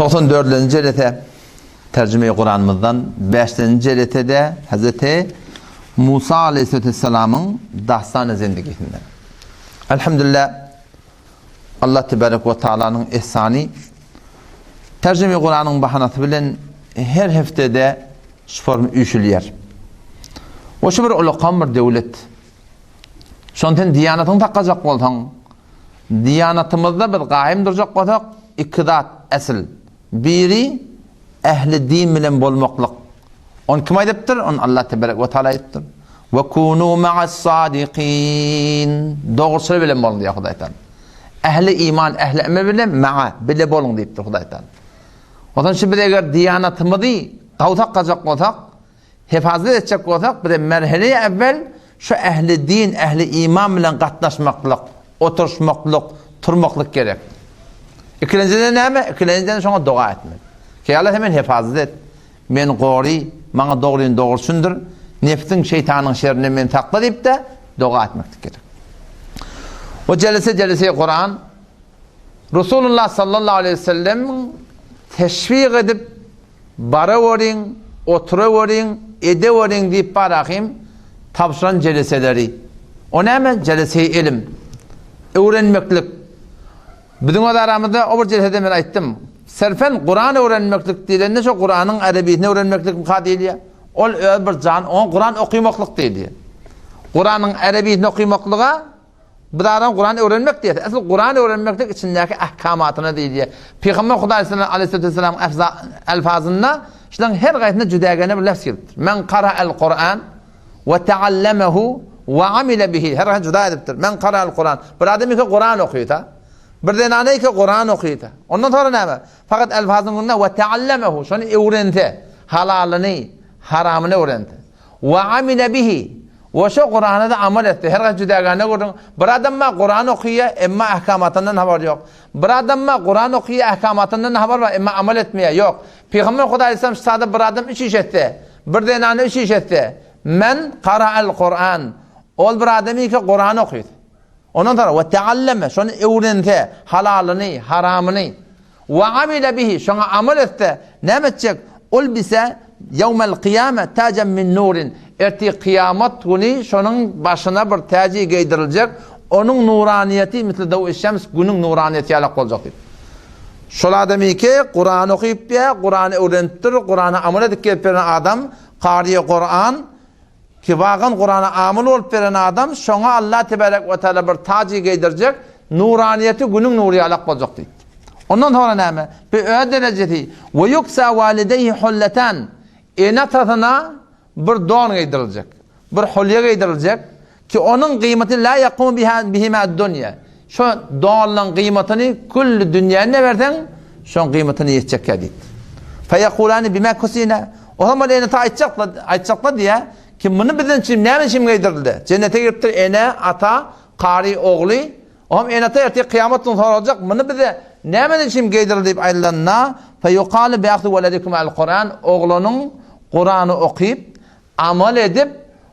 94-nji jelese terjime-i Kuranymyzdan bäşlenji jelesede Hezreti Musa aleyhisselamyň dastany zendigisinden. Elhamdülillah Allah tebarek we taalanyň ihsany terjime-i Kuranyň bahanasy bilen her heftede şu form üýşülýär. We şu bir ulakam bir döwlet. Şony sen diýanatyňy saklajak bolsaň, diýanatymyzda biz gaýym durjak bolsak, iki zat esl. Biri ähli din bilen bolmaklyk. Ony kim aýdypdyr? Ony Allah teberek we taala aýdypdyr. We kunu ma'as sadikin. Dogruçyl bilen boluň diýýär Hudaý Taala. Ähli iman, ähli emel bilen ma'a, bile boluň diýipdir Hudaý Taala. Ondan şu biz eger diýanatymyzy gawy saklajak bolsak, Hefazat etjek bolsak, bize merhele-i evvel şu ähli din, ähli iman bilen gatnaşmaklyk, oturyşmaklyk, turmaklyk gerek. Ikilenjiden näme? Ikilenjiden şoňa doga etmek. Ki Allah sen meni hefazat et, meni gory, maňa dogryny dogry düşündir, nefsiň, şeýtanyň şerinden meni sakla diýip-de doga etmeklik gerek. O jelese jelese Kuran Resulullah sallallahu aleyhi ve sellemiň teşwik edip Baraweriň, oturaweriň, edeweriň diýip barahym tabşyran jeleseleri. O näme? Jeleseýi ilim. Öwrenmeklik. Biziň öz aramyzda o bir jelesede men aýtdym. Serfen Kuran öwrenmeklik diýlende şo Kuranyň erebisini öwrenmeklikmika diýilýär. Ol öz bir jan, oňa Kuran okymaklyk diýilýär. Kuranyň erebisini okymaklyga Bir adam Kuran öwrenmek diýse, asl Kuran öwrenmeklik içindäki ahkamatyna diýilýär. Pygamber Hudaý aleyhissalatu elfazynda şularyň her gaýsynda jüdägene bir lefz gelipdir. Men qara'al Kuran we ta'allamahu we amila bihi. Her gaýsy juda edipdir. Men qara'al Kuran. Bir adam ýeke Kuran okysa, bir zenana ýeke Kuran okysa. Ondan sonra näme? Fakat elfazynda we ta'allamahu şony öwrense, halalyny, haramyny öwrense. We amile bihi, we şo Kurana-da amal etse, her haýsy jüdägäne görüň, bir adam bar Kuran okyýar, emma ahkamatyndan habary ýok. Bir adam bar Kuran okyýar, ahkamatyndan habary bar, emma amal etmeýär, ýok. Pygamber Hudaý aleyhisselam şu sada bir adam üç iş etse, bir zenana üç iş etse, Men qara'al Kuran, ol bir adam ki Kuran okyýar. Ondan soňra we tealleme, şony öwrense, halalyny, haramyny, we amile bihi, şoňa amal etse, näme etjek? Ulbise ýewmel kyýame tajan min nurin, ertir kyýamat güni şonuň başyna bir täji geýdiriljek, onuň nuraniýeti misli daw-i şems, günüň nuraniýeti ýalak boljak diýip. Şol adamy ki, Kurany okyp ýa, Kurany öwrenipdir, Kurana amal edip gelip beren adam, kary Kuran, Ki wagan Kurana amyl bolup beren adam şoňa Allah tebarek we taala bir tajy geýdirjek, nuraniýeti günüň nury ýalak boljak diýipdir. Ondan soňra näme? Bir öz derejesi, we yuksa walideýhi hulletan, ene-atasyna bir don geýdiriljek, bir hulýe geýdiriljek, ki onuň gyýmaty la yakumu biha bihima ad-dunýa. Şo donlaň gyýmatyny külli dünýäni-de berseň, şoň gyýmatyna ýetjekkä diýipdir. Feýekulani bima kusina. Olam ol ene-ata aýtjaklar, aýtjaklar diýýär, ki muny bizden üçin näme üçin geýdirildi? Jennete giripdir ene, ata, kary, ogly. Olam ene-ata ertir kyýamat gün soraljak, muny bize näme üçin geýdirildi diýip aýdylanda, feýukalu bi ahzi weledikum al-Kuran, oglanyň Kurany okyp, amal edip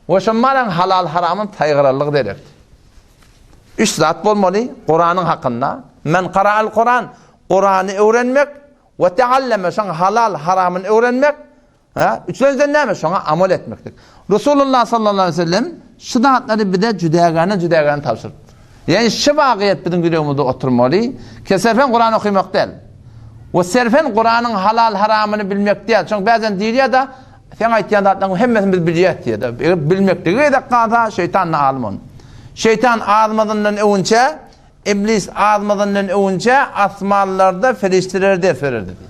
we şo malaň halal-haramyny saýgararlygy derekdi. Üç zat bolmaly Kuranyň hakynda, Men qara'al Kuran, Kurany öwrenmek, we tealleme, şoň halal, haramyny öwrenmek, ha, üçünjiden näme? Şoňa amal etmeklik. Resulullah sallallahu aleyhi ve sellem şu zatlary bize jüdägäne-jüdägäne tabşyrypdyr. Ýagny şu wagyýet biziň ýüregimizde oturmaly, ki serfen Kuran okymak däl. We serfen Kuranyň halal-haramyny bilmek däl. Çünki bäzen diýilýär-de, Seň aýtýan zatlaryň hemmesini biz bilýäs diýýär. Eger bilmekligi gezek galsa, şeýtan-da alym ony. Şeýtan azmazyndan öwünçä, iblis azmazyndan öwünçä asmanlarda perişdelere ders bererdi diýýär.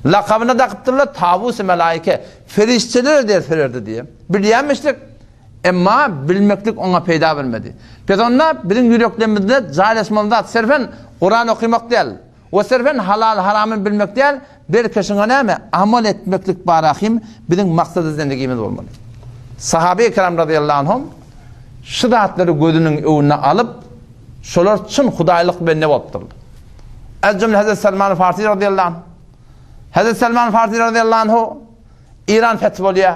Lakabyna dakypdyrlar Tawus-y Melaike, perişdelere ders bererdi diýýär. Bilýänmişdik, emma bilmeklik oňa peýda bermedi. Pes onda biziň ýüreklerimizde jaýlaşmaly zat serfen Kuran okymak däl. We serfen halal-haramyny bilmek däl, belki şuňa näme, amal etmeklik barahym biziň maksady zendigimiz bolmaly. Sahabe-i kiram razyýallahu anhum şu zatlary gözüniň öňüne alyp, şolar çyn hudaýlyk bende bolupdyrlar. Ez jümle Hezreti Selman Farsi razyýallahu anh. Hezreti Selman Farsi razyýallahu anhu Iran feth bolýar.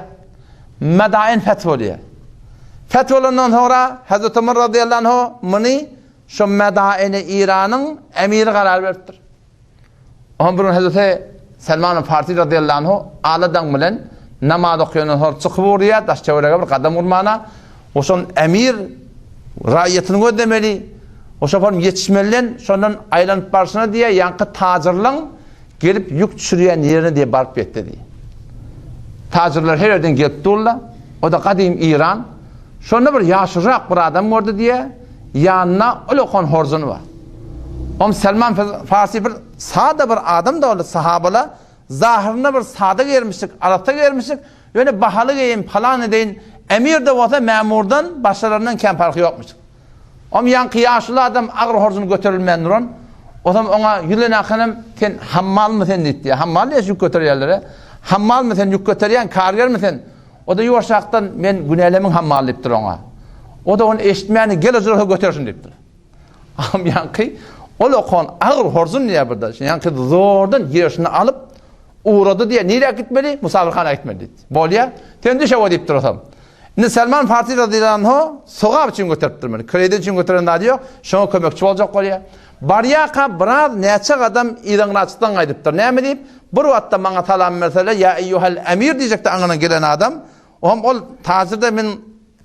Medain feth bolýar. Feth bolandan soňra Hezreti Umar razyýallahu anhu muny Şo Medaine Iranyň emiri karar beripdir. Oňa bir gün Hezreti Selman Farsi razyýallahu anhu ala daň bilen namaz okaýandan soň çykyp urýar, daş-töwerege bir gadam urmana. Oşon emir raýatyny gözlemeli. Oşa form ýetişmelilen, şondan aýlanyp barşyna diýýär, ýaňky tajyrlaň gelip ýük düşürýän ýerine diýýär baryp ýetdi diýýär. Tajyrlar her ýerden gelip durlar. O-da gadym Iran. Şonda bir ýaşurak bir adam gördi diýýär, ýanynda ullakan horjuny bar. Om Selman Farsi bir sada bir adam da oldy, sahabala zahyrynda bir sada germişik, arassa germişik, ýöne bahaly geýim palan edeýin, emir-de bolsa mämurdan, başgalaryndan kän parhy ýokmuşyk. Om ýaňky ýaşuly adam agyr horjuny göterilmän duran, osam oňa ýüzlenäkenem sen hammalmy sen diýdi diýýär. Hammal diýýär ýük göterýänlere. Hammalmy sen ýük göterýän, kargermi sen? O-da ýuwaşrakdan men günälemiň hammaly diýipdir oňa. O-da ony eşitmäni gel ojurasa götersin diýipdir. Am ýaňky ol okan agyr horzun diýýär bir-de. Ýaňky zordan ýerşini alyp ugrady diýýär. Nirä gitmeli? Musafirhana gitmeli diýdi. Bolýa. Sen düş owa diýipdir osam. Indi Selman Farsi radiyallahu anhu sogap üçin göteripdir muny. Kredi üçin göteren zady ýok. Şoňa kömekçi boljak bolýar. Barýarka biraz näçe gadam yzyňraçdan gaýdypdyr. Näme diýip? Bir wagtda maňa salam berseler, ýa eýýuhel emir diýjekdi aňyna gelen adam. Oňam ol tajir-de men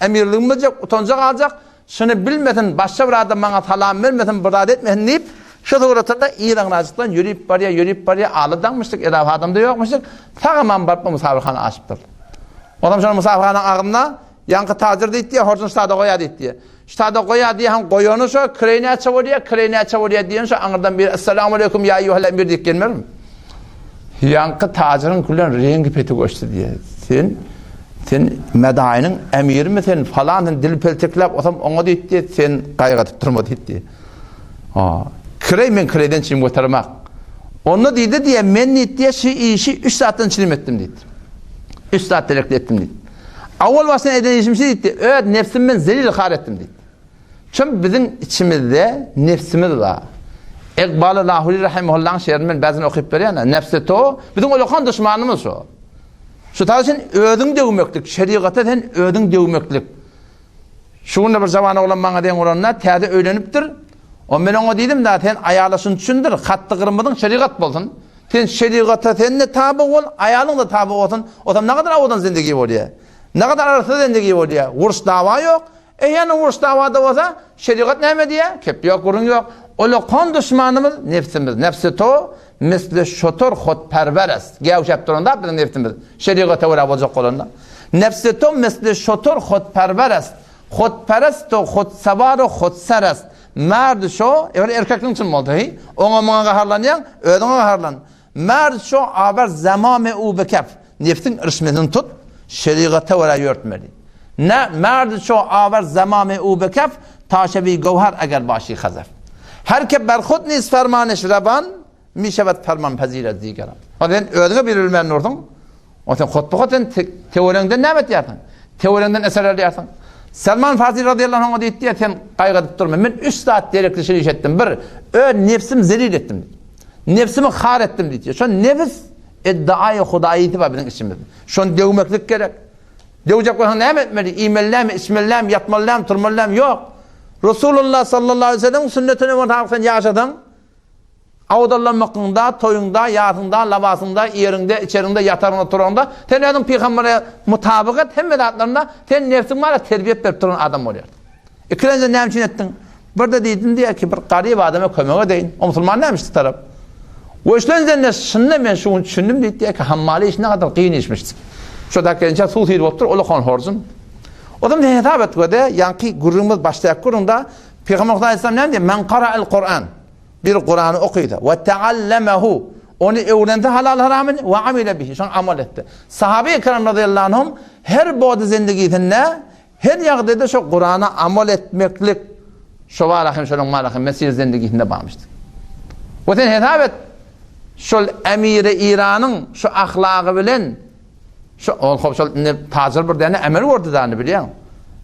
emirligimi biljek, utanja galjak, şuny bilmesin, başga bir adam maňa salam bermesin, bir zat etmesin diýip, şu suratynda yzyňraçdan ýörüp barýar, ýörüp barýar, aly daňmyşdyk, edafa adam-da ýokmuşdyk, sag-aman baryp bu musafirhana aşypdyr. Olam şol musafirhananyň agzynda ýaňky tajir diýdi, horjun ştada goýa diýdi. Ştada goýa diýen goýany şo, kireý näçe bolýa, kireý näçe bolýa diýen şo aňyrdan biri Essalamu aleýkum ýa eýýuhel emir diýip gelmezmi? Ýaňky tajyryň gülen reňgi peti göçdi diýýär. Sen sen Medaýynyň emirimi sen falan sen dil peltekläp osam oňa diýdi diýip sen gaýgy edip durma diýdi. Ha, kireý men kireýden çilim götermek. Onda diýdi diýe men diýdi diýe şu işi 3 saatdan çilim etdim diýdi. 3 saat direkli etdim diýdi. Awal başdan eden işim şu diýdi, öz nefsimi men zelil har etdim diýdi. Çün biziň içimizde nefsimiz bar. Iqbal Lahuri rahimehullahyň şeýrini men bäzin okyp berýän. Nefsi to biziň ulakan duşmanymyz şu. Şu taý üçin özüň döwmeklik, şerigata sen özüň döwmeklik. Şu günde bir jawan oglan maňa deň bolanda täze öýlenipdir. O men oňa diýdim da sen aýala şuny düşündir, hatty gyrmyzyň şerigat bolsun. Sen şerigata sen-de taby bol, aýalyň-da taby bolsun. O zaman nägadar owadan zindigi bolýar. Nägadar arassa zindigi bolýar. Uruş dawa ýok. Eýýäm uruş dawada bolsa, şerigat näme diýýär? Kep ýok, gürrüň ýok. Ulakan duşmanymyz nebsimiz. Nefsi to misli şotur hutperwer est. Gäwşäp duran zat biziň nebsimiz. Şerigata görä boljak bolanda. Nefsi to misli şotur hutperwer est. Hutperest to hutsawar hutser est. Merd şo, eger erkekligiň çyn bolsa, heý, oňa muňa gaharlanýaň, özüňe gaharlan. Merd şo awer zamame u bekef. Nefsiň irişmesini tut, şerigata görä ýörtmeli. Ne merd şo awer zamame u bekef, ta şewi göwher eger başy hazef. Her ke berhut niz fermaneş reban, mişewet ferman pezir ez digeran. O sen özüňe bir bilmän dursuň. O sen hotbuhat sen töweregiňden näme etýärsiň? Töweregiňden eser alýarsyň. Salman Farsi radiyallahu anhu diýdi, sen gaýgy edip durma. Men üç zat gerekli şeýle iş etdim. Bir, öz nefsim zelil etdim. Nefsimi har etdim diýdi. Şo nefs iddiaýy hudaýyty bar biziň içimizde. Şony döwmeklik gerek. Döwjek bolsaň näme etmeli? Iýmeli näme, içmeli näme, ýatmaly näme, turmaly näme? Ýok. Resulullah sallallahu aleyhi ve sellem sünnetine mutabık sen ýaşasaň, Awdallanmakyňda, toýuňda, ýasyňda, labasyňda, iýeriňde, içeriňde, ýataryňda, turaryňda sen özüň pygambere mutabyk et, hemme zatlarynda sen nebsiň bara terbiýet berip duran adam bolýar. Ikilenji näme üçin etdiň? Bir-de diýdim diýýär ki, bir garyp adama kömek edeýin. O musulman näme şu tarap? We üçlenjiden şunda men şu gün düşündim diýdi diýýär ki, hammaly iş ne gadar kyn işmiş. Şo da gelinçä suw sil bolupdyr, ulakan horjun. O zaman hesap et göde, ýaňky gürrüňimiz başdaky gürrüňde Pygamber Hudaý näme diýýär? Men qara'al Kur'an. Bir Kurany okysa, we teallemehu, ony öwrense halal haramyny, we amile bihi, şoňa amal etse. Sahabe-i kiram razyýallahu anhum her body zindigisinde, her ýagdaýda şo Kurana amal etmeklik şo bara hem şonuň bara hem mesir zindigisinde barmyşdy. We sen hesap et, şol emiri Iranyň şu ahlagy bilen Şu ol hop şol indi tajyr bir däne emel gördi däne bilýäň.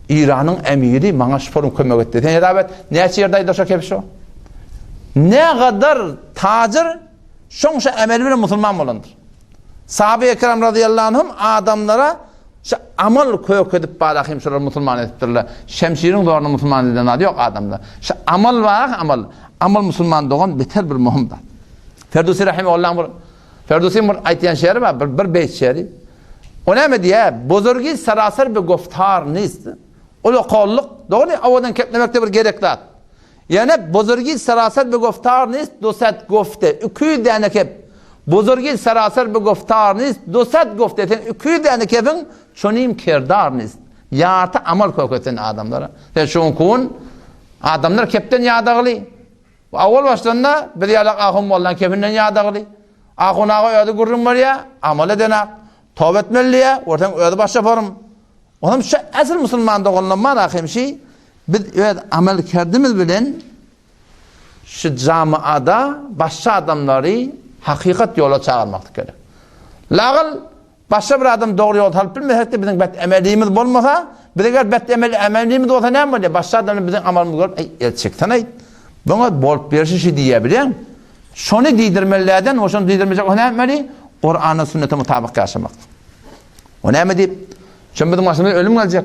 Iranyň emiri maňa şu forum kömek etdi. Sen hesap et, näçe ýerde aýda şo kep şo. Ne gadar tajyr şoň şu emeli bilen musulman bolandyr. Sahabe ekram razyýallahu anhum adamlara şu amal kök edip barahym şolar musulman edipdirler. Şemşiriň zoruna musulman eden zady ýok adamda. Şu amal bar, amal. Amal musulman dogan beter bir möhüm zat. Ferdöwsi rahimehullahyň bir Ferdöwsiň bir aýtýan şeri bar, bir, bir beýt şeri. O näme diýýär? Bozurgi sarasar bi goftar nist. Ulakanlyk, dogry, owadan keplemekde bir gerek zat. Ýöne bozurgi sarasar bi goftar nist, dosat gofte, 200 däne kep. Bozurgi sarasar bi goftar nist, dosat gofte, sen 200 däne kebiň çonim kerdar nist. Ýarty amal köketsen adamlara. Sen şuň kun adamlar kepden ýadagly. Bu awal başlanda biz ýalak ahun mollaň kefinden ýadagly. Ahun aga özi gürrüň berýär, amal edenak. Toba etmeli diýýär, görseň özi baş çaparym. Onam şu asyl musulman doganlarym bar ahemşi, biz öz amal kerdimiz bilen şu jamaada başga adamlary hakykat ýola çagyrmaklyk gerek. Lagyl Başga bir adam dogry ýol salyp bilmesek-de biziň bet emelimiz bolmasa, biz eger bet emel emelimiz bolsa näme bolýar? Başga adamlar biziň amalymyzy görüp, eý, el çeksene-eý. Buňa bolup berşi şi diýýär, bilýäňmi? Şony diýdirmelilerden, o şony diýdirmejek bolsa näme etmeli? Kurana, sünnete mutabyk ýaşamak. O näme diýip? Şon biziň başymyza ölüm geljek.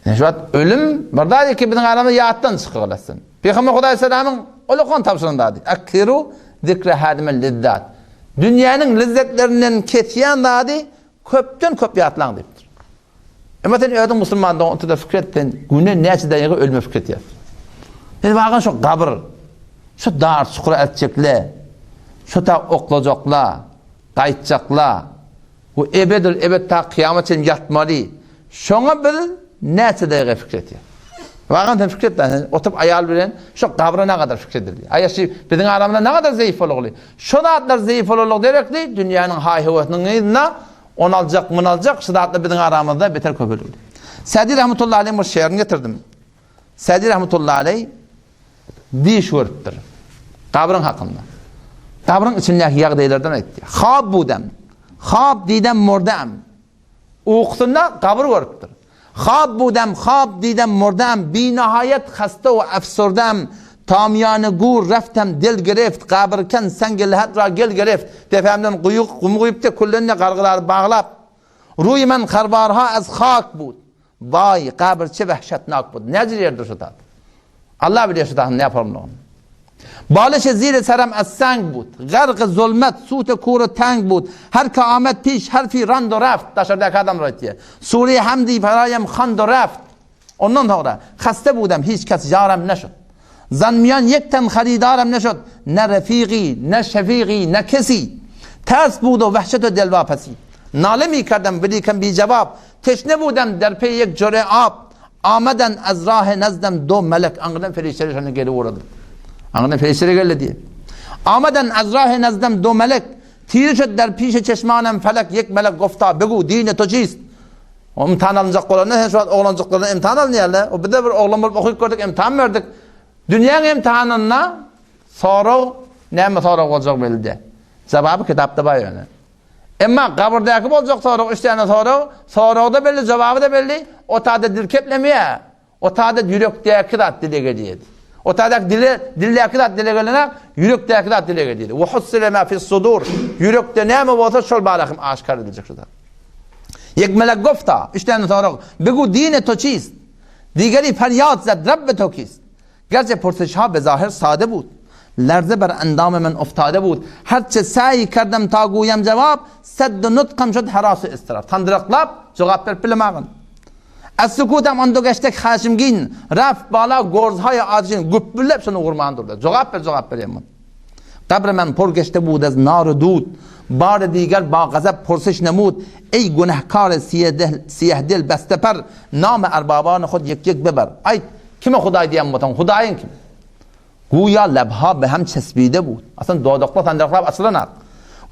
Ine şu wagt ölüm bir zat ki biziň aramyzda ýatdan çykygylasyn. Pygamber Hudaý salamyň ulakan tabşyran zady. Aksiru zikre hadimel lizzat. Dünýäniň lezzetlerinden kesýän zady köpden köp ýatlaň diýipdir. Emma sen özüň musulmandygyň oturda pikir et, sen güne näçe daýygy ölüme pikir etýärsiň. Sen wagan şu gabyr, şu dar çukura eltjekle, şu ta oklajakla, gaýtjakla, Bu ebedül ebed ta kyýamat çenli ýatmaly. Şoňa biz näçe daýga pikir etýär. Wagan sen pikir et, sen oturyp aýal bilen şo gabra nagadar pikir edildi. Aýa şu biziň aramyzda nagadar zeýif bolugly. Şo zatlar zeýif bolanlyk derekli dünýäniň haý-höwesiniň yzynda ony aljak, muny aljak, şu zatlar biziň aramyzda beter köpeldi. Sädi rahmetullahi aleyh bir şerini getirdim. Sädi rahmetullahi aleyh Düýş görüpdir. Gabryň hakynda. Gabryň içindäki ýagdaýlardan aýtdy. Hab budem. Hab didem murdem. Ukusynda gabyr görüpdir. Hab budem, hab didem murdem, binahaýat hasta we afsurdem, tamýany gur reftem dil gireft, gabrken sengi lhat ra gel gireft. Depämden guýy, gum guýupdy, küllenine gargylary baglap. Ruý men harbarha az hak bud. Waý, gabyr çe wehşetnak bu. Näjir ýerdir şu zat. Allah bilýär şu zatyň näme formlygyny. Balişi ziri serem az sang bud. Gargy zulmet, sute kuru tang bud. Her ki amet piş, herfi rand u raft. Daşardaky adamlar aýtýar. Sure hamdi feraýem hand u raft. Ondan soňra, haste budem hiç kes ýarem neşud. Zanmiýan ýek ten harydarem neşud. Ne refigi, ne şefigi, ne kesi. Ters budu wehşet-u delwapesi. Nale mi kerdem weliken bijewap. Teşne budem der peý ýek jore ap, Amadan az rahe nezdem do melek Aňyrdan perişdeler şonda gelip ugrady. Aňyrdan perişdeler geldi diýip. Amadan az rahe nezdem do melek, Tiri şöd der pişe çeşmanem felek ýek melek gofta begu dine to çist. O imtihan alynjak bolanda sen şu wagt oglanjyklardan imtihan alynýarlar. O bize bir oglan bolup okyp gördük, imtihan berdik. Dünýäň imtihanynda sorag näme sorag boljak belli däl. Jogaby kitapda bar ýöne. Emma gabyrdaky boljak sorag üç däne sorag, sorag-da belli, jogaby-da belli, o tada dil keplemeýär. O tada ýürekdäki zat dile gelýär. O tada dile, dildäki zat dile gelenok, ýürekdäki zat dile gelýär. Wa hussile ma fis sudur. Ýürekde näme bolsa şol bara hem aşkar ediljek şu zat. Ýek melek gofta, üç däne sorag. Bigu dine to çist. Digeri feryat zed Rabbe to kist. Gerçe pursişha bezahir sade bud. Lerze ber endame men oftade bud. Herçe säý kerdem ta guýam jewap, Seddu nutkam şud herasu istirap. Sandyraklap, jogap berip bilemagyn. Ez sukutam ando geştek haşimgin, Raft bala gorzhaýa ajin, güpbüllep şony urman durdy. Jogap ber, jogap berýän mun. Gabr men pur geşte bud ez nar dud, Bar diger ba gazap pursiş nemud, Eý günähkar siýeh dil beste per, Name erbabany hud ýek-ýek beber. Aýt, Kime Hudaý diýen bolsaň, Hudaýyň kim? Guýa lebha behem çesbide bud. Aslynda dodaklar sandyraklap açylanak.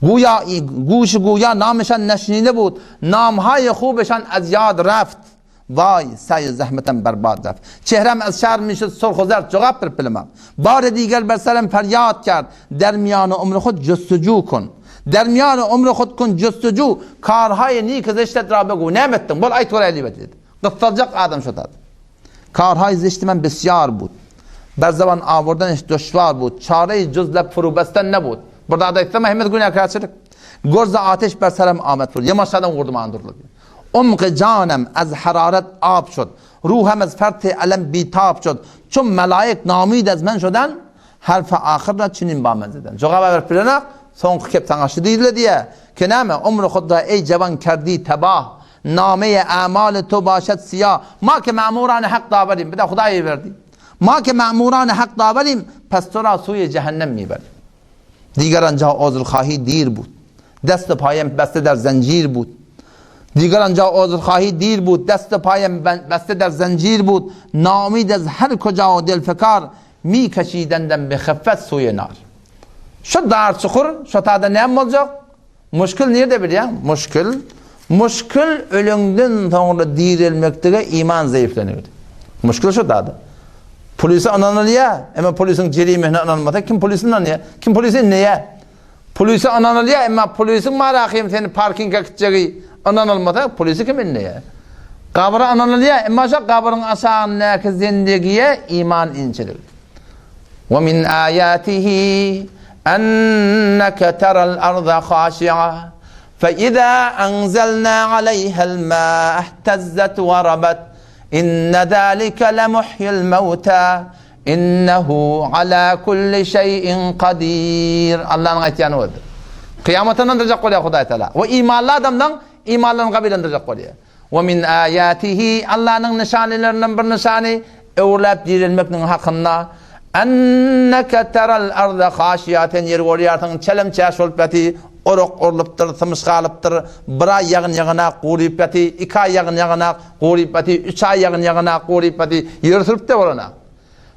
Guýa guşy guýa namyşan neşnide bud. Namhaýy hubeşan az ýad raft. Waý, saýy zähmetem berbat raft. Çehrem az şerm mişid surh u zert jogap berip bilemok. Bary diger ber serem ferýat kerd. Dermiýany umry hud jüstüju kun. Dermiýany umry hud kun jüstüju. Karhaýy nik ziştet ra begu. Näme etdiň? Bol aýt göräýli diýdi. Gyssaljak adam şo zat. Karhaý zişti men bisýar bud. Ber zaban awurdan hiç duşwar bud. Çareýi juz leb furubesten nebud. Bir zat aýtsam hemmesi günäkärçilik. Gorza ateş ber serem amet bud. Ýamaşadan urdy maňa durdy. Umky janem az hararet ab şud. Ruhem az ferti elem bitap şud. Çum melaik namid az men şudan. Harfy ahyrda çünin ba menzeden. Jogaba berip bilenak, soňky kep saňa şu diýdile diýýär. Ki näme, Umry hudda eý jawan kerdi tebah, nameýe amaly to başat syýah, ma ke ma'murany hak dawerim, bir de Hudaý berdi. Ma ke ma'murany hak dawerim, pes tora suýe jehennem miberim. Diger anja ozrhahi dir bud. Dest paýem beste der zenjir bud. Diger anja ozrhahi dir bud, dest paýem beste der zenjir bud, naumid ez her koja dil fikar, Mi keşidenden bi hyffet suýe nar. Şu dar çukur, şo taýda näme boljak? Muşkil nirde bilýäň? Muşkil, muşkil öleňden soňra direlmeklige iman zeýiflenigidi. Muşkil şo taýda. Polise ynanylýar, emma polisiň jerimesine ynanmasa kim polise ynanýar? Kim polise inneýär? Polise ynanylýar, emma polisiň marahym seni parkinga gitjegi ynanylmasa, polise kim inneýär? Gabra ynanylýar, emma şo gabryň aşagyndaky zendegiýe iman inçelik. Wa min aýatihi enneke teral arda haşi'a fe iza anzalna aleýhel ma'a ihtezzet we rabat inne zalike lemuhyil mewta Innehu ala kulli şeýin kadir. Allanyň aýtýany odur. Kyýamata ynandyrjak bolýar Hudaý Taala. We imanly adamlaň imanlaryny gabylandyrjak bolýar. We min aýatihi Allanyň nyşanylaryndan bir nyşany öwrüläp direlmekniň hakynda Enneke teral arda haşiýa sen ýeri görýärsiň çelem-çäş bolup ýaty, orak orlupdyr, symyş galypdyr, bir aý ýagyn ýagynak guryp ýaty, iki aý ýagyn ýagynak Guryp ýaty, üç aý ýagyn ýagynak guryp ýaty, ýer sürüp-de bolana.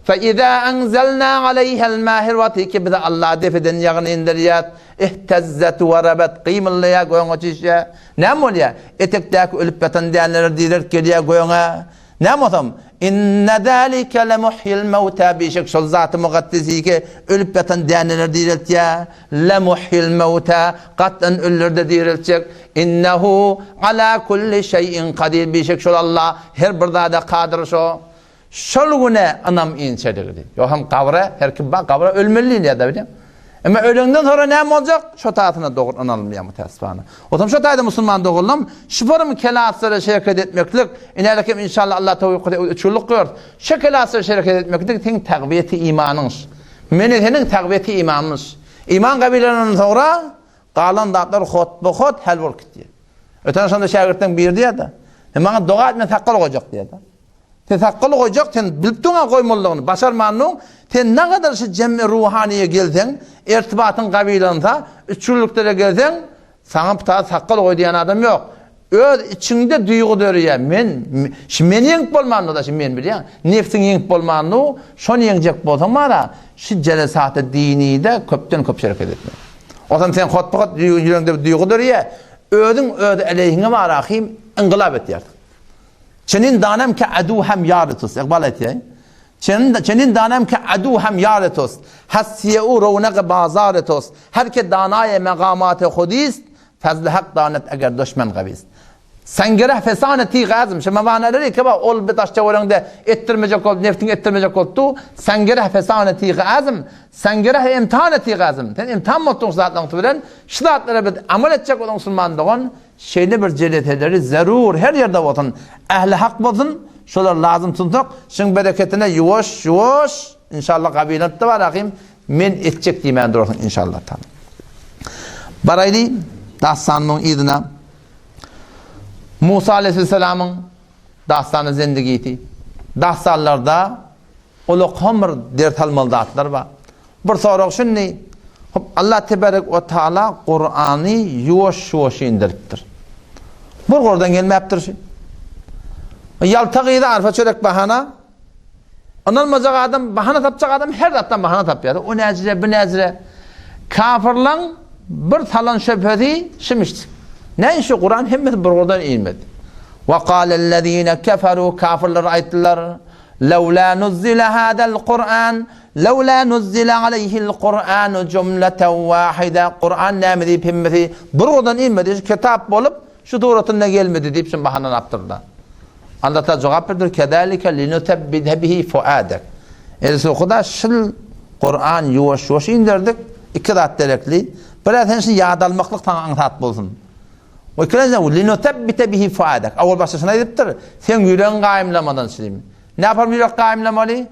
Fe izâ enzelnâ aleýhel mâ her wagty ki bize Allah depeden ýagyn indirýär, ihtezzet we rabet gymyldaýar, göňe çişýär. Näme bolýar? Etekdäki ölüp ýatan däneler direlip gelýär göňe. Näme bolsam, inne zâlike lemuhyil mewtâ bişek şol zaty mukaddesi ki ölüp ýatan däneleri direltýär. Lemuhyil mewtâ gatdan ölüleri-de direltjek. Innehu ala kulli şeýin kadir bişek şol Allah her bir zada kadyr şo. Şol güne ynam inçeligidi. Ýok hem gabra her kim bar gabra ölmeli diýilýär-de bilýäň. Emma öleňden soňra näme boljak? Şo taýsyna dogry ynanylmaýar mütäessifana. Otam şo taýda musulman doganlarym şu forum kelaslara şereket etmeklik, inälik hem inşallah Allah towfyk kylsa üç günlük goýarys. Şu kelaslara şereket etmeklik seň tagwiýeti imanyňyş. Meni seniň tagwiýeti imanyňyş. Iman gabylandan soňra Galan zatlar hotba-hot hal bolup gitýär. Öten şonda şägirtleň biri diýýär-de, Sen maňa doga et, men sakgal goýjak diýýär-de. Sen sakgal goýjak, sen bilip durň-a goýmalydygyny, başarmandyň, sen nagadar şu jem'i ruhanyýa gelseň, ertibatyň gabylansa, üç günlüklere gelseň, saňa bu sakgal goý diýen adam ýok. Öz içiňde duýgy döreýär, men, şu meni ýeňip bolmandy-da, şu men bilýäň, nebsiňi ýeňip bolmandy, şony ýeňjek bolsaň bara, şu jelesaty dinide köpden-köp şereket etmeli. Onsoň sen hotba-hot ýüregiňde bir duýgy döreýär, özüň öz aleýhiňe bara hym yngylap etýärsiň. Çenin danem ke adu hem ýar tust, Iqbal aýtýar. Çenin danem ke adu hem ýar tust, hassiýe u rownagy bazar tust, her ke danaýe megamate hudist, Fazly hak danet eger duşman gabys. Sengireh fesane tig azm şu mawanalary ki bar ol bir daş töweregiňde etdirmejek bolup nefsiňi etdirmejek bolup dur. Sengireh fesane tig azm sengireh imtihane tig azm. Sen imtihan bolupdyň şu zatlaryň bilen. Şu zatlara biz amal etjek bolsaň musulman dogan şeýle bir jeleseleri zerur her ýerde bolsun ähli hak bolsun şolar lazym tunsak şuň bereketine ýuwaş ýuwaş inşallah gabylanıp-da bar ahym Men etjek diýmän durarsyň inşallah taala. Baraýly dassanyň yzyna. Musa aleyhisselamyň dassany zendigisi. Dassanlarda ulakam bir ders almaly zatlar bar. Bir sorag şuny, hop Allah tebarek we taala Kurany ýuwaş-ýuwaş indiripdir. Bir gordan gelmäpdir şu. Ýalta gyzy arpa çörek bahana Ynanmajak adam, bahana tapjak adam her zatdan bahana tapýar. O näjire, bu näjire. Kafirlaň bir salan şöbhesi şimişdi. Näme şu Kuran hemmesi bir gurdan inmedi. Wa qalellezine keferu kafirler aýtdylar. Lawla nuzzila hadal Kur'an, lawla nuzzila aleyhi'l Kur'anu jumlatan wahida. Kur'an näme diýip hemmesi bir gurdan inmedi. Şu kitap bolup şu suratynda gelmedi diýip şu bahana tapdyrlar. Allah Taala jogap berdi, Kezalike linutebbite bihi fuadek. Eý Huda şul Kur'an ýuwaş-ýuwaş inderdik. Iki zat gerekli. Bir sen şunu ýad almaklyk saňa aňsat bolsun. We ikinjiden linutebbite bihi fuadek. Awal başda şunu aýdypdyr. Sen ýüregiň gaýymlamadan şuny. Ne yapalım ýürek gaýymlamaly?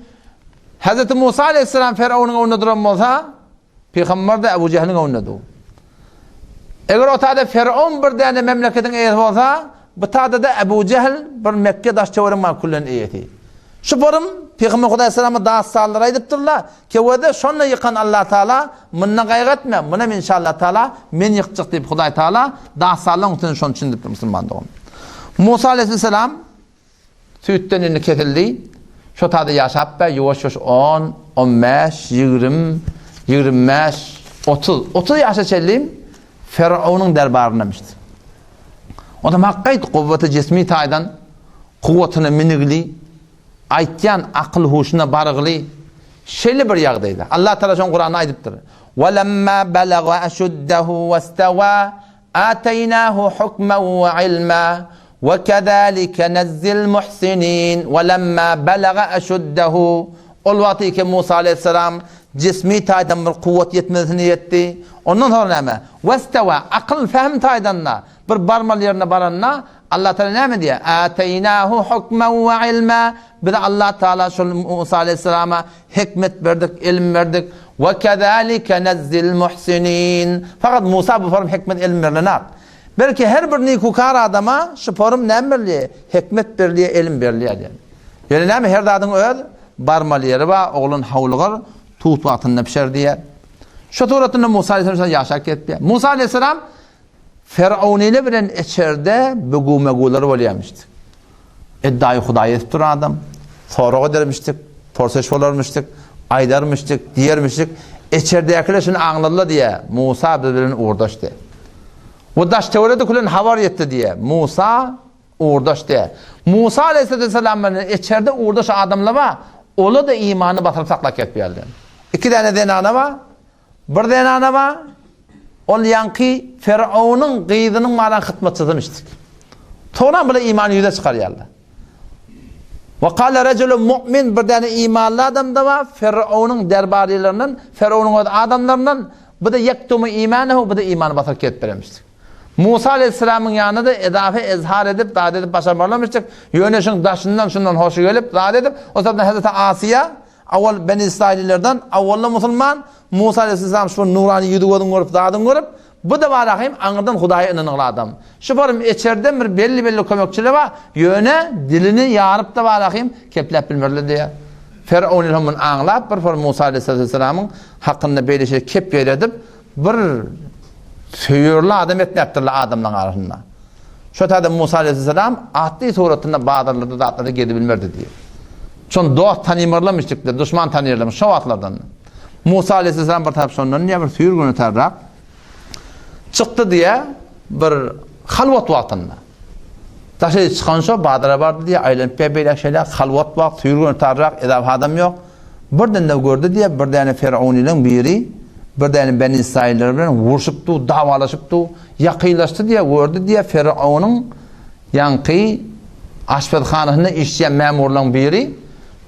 Hezreti Musa aleýhissalam Ferownyň öňünde duran bolsa, pygamber-de Ebu Jehliň öňünde dur. Eger o taýda Ferown bir däne memleketiň eýesi bolsa, bu taýda-da Ebu Jehl bir Mekke daş-töweregiň bar küllen eýesi. Şu forum Pygamber Hudaý salama dastanlary aýdypdyrlar. Kewede şonda ýykan Allah Taala munda gaýgy etme, munam inşallah Taala men ýykjak diýip Hudaý Taala dastanlaryň üstüne şony düşündiripdir musulman dogan. Musa aleyhisselam Süýtden indi kesildi. Şo taýda ýaşap be, ýuwaş-ýuwaş on, on bäş, ýigrim, ýigrim bäş, 30, 30 ýaşa çenli Ferownyň derbaryndamışdy. Onam hakgaýt guwwaty jismi taýdan kuwwatyna minigli, aýtýan akyl-huşuna barygly şeýle bir ýagdaýda. Allah Taala şoň Kuranda aýdypdyr. Welemma balaga aşuddahu westawa Ateýnahu hukmen we ilma we kezalike nejzil muhsinin we lemma balaga eşuddehu Ol wagty ki Musa aleýhissalam jismi taýdan bir kuwwat ýetmezisine ýetdi. Ondan soňra näme? Westewa, akyl, fehm taýdan-da bir barmaly ýerine baranda Allah Taala näme diýýär? Ateýnahu hukmen we ilma Biz Allah Taala şol Musa aleýhissalama Hikmet berdik, ylym berdik. We kezalike nejzil muhsinin. Fakat Musa bu forum hikmet ylym berlenak. Belki her bir nikukar adama şu forum näme berilýär? Hikmet berilýär, ylym berilýär diýen. Ýöne näme her zadyň öz barmaly ýeri bar, oglan howlugar, tut wagtynda pişer diýýär. Şu suratynda Musa aleyhisselam ýaşap ketdi. Musa aleyhisselam Ferownyly bilen içerde bügü-mögüler bolýarmyşdy. Eddaýy Hudaý edip duran adam. Sorag edermişdik, porseş bolarmyşdyk, aýdarmyşdyk, diýermişdik. Içerdäkiler şuny aňladylar diýýär, Musa biz bilen ugurdaş diýýär. We daş-töwerege dökülen habar ýetdi diýýär, Musa ugurdaş diýýär. Musa aleýhissalam bilen içerde ugurdaş adamlar bar, olar-da imanyny basyryp saklap gelip ýörler. Iki däne zenana bar, Bir zenana bar, ol ýaňky Ferownyň gyzynyň baran hyzmatçysymyşdyk. Soňra bular imany ýüze çykarýarlar. We kale rejulun mu'min bir däne imanly adam-da bar, Ferownyň derbarlylaryndan, Ferownyň öz adamlaryndan, bu-da ýektumu imanehu, bu-da imany basyryp gelip berenmişdik. Musa aleýhissalamyň ýanyna-da edafe ezhar edip, zat edip başarmarlarmyşdyk. Ýöne şuň daşyndan şundan hoşy gelip, zat edip, o tarapdan Hezreti Asiýa, Awal Beni Israililerden, awalda musulman, Musa aleyhisselam şu nurany ýüzi gözüň görüp zadyň görüp, bu-da bar ahim aňyrdan Hudaýa ynanygly adam. Şu barym içerden bir belli-belli kömekçiler bar, ýöne dilini ýaryp-da bar ahim kepläp bilmerler diýýär. Ferowun hem muny aňlap, bir por Musa aleyhisselamyň hakynda beýle şeýle kep ýaýradyp, bir söýerli adam etmäpdirler adamlaryň arasynda. Şo taýda Musa aleyhisselam atly suratynda bazarlarda zatlarda gezibilmerdi diýýär. Şony dost tanymarlamışdyklar, duşman tanyrlarmyş şo wagtlardan. Musa aleyhisselam bir tarap şondan diýýär, bir süýr güni tarap çykdy diýýär, bir halwat wagtynda. Daşary çykan şo bazara bardy diýýär, aýlanyp diýýär beýläk şeýläk, halwat wagt, süýr güni tarrak, ezap adam ýok. Birden-de gördi diýýär, bir däne Ferownylaň biri bir däne Beni Israiller bilen urşup dur, dawalaşyp dur. Ýakynlaşdy diýýär, gördi diýýär, Ferownyň ýaňky aşpezhanasynda işleýän mämurlaryň biri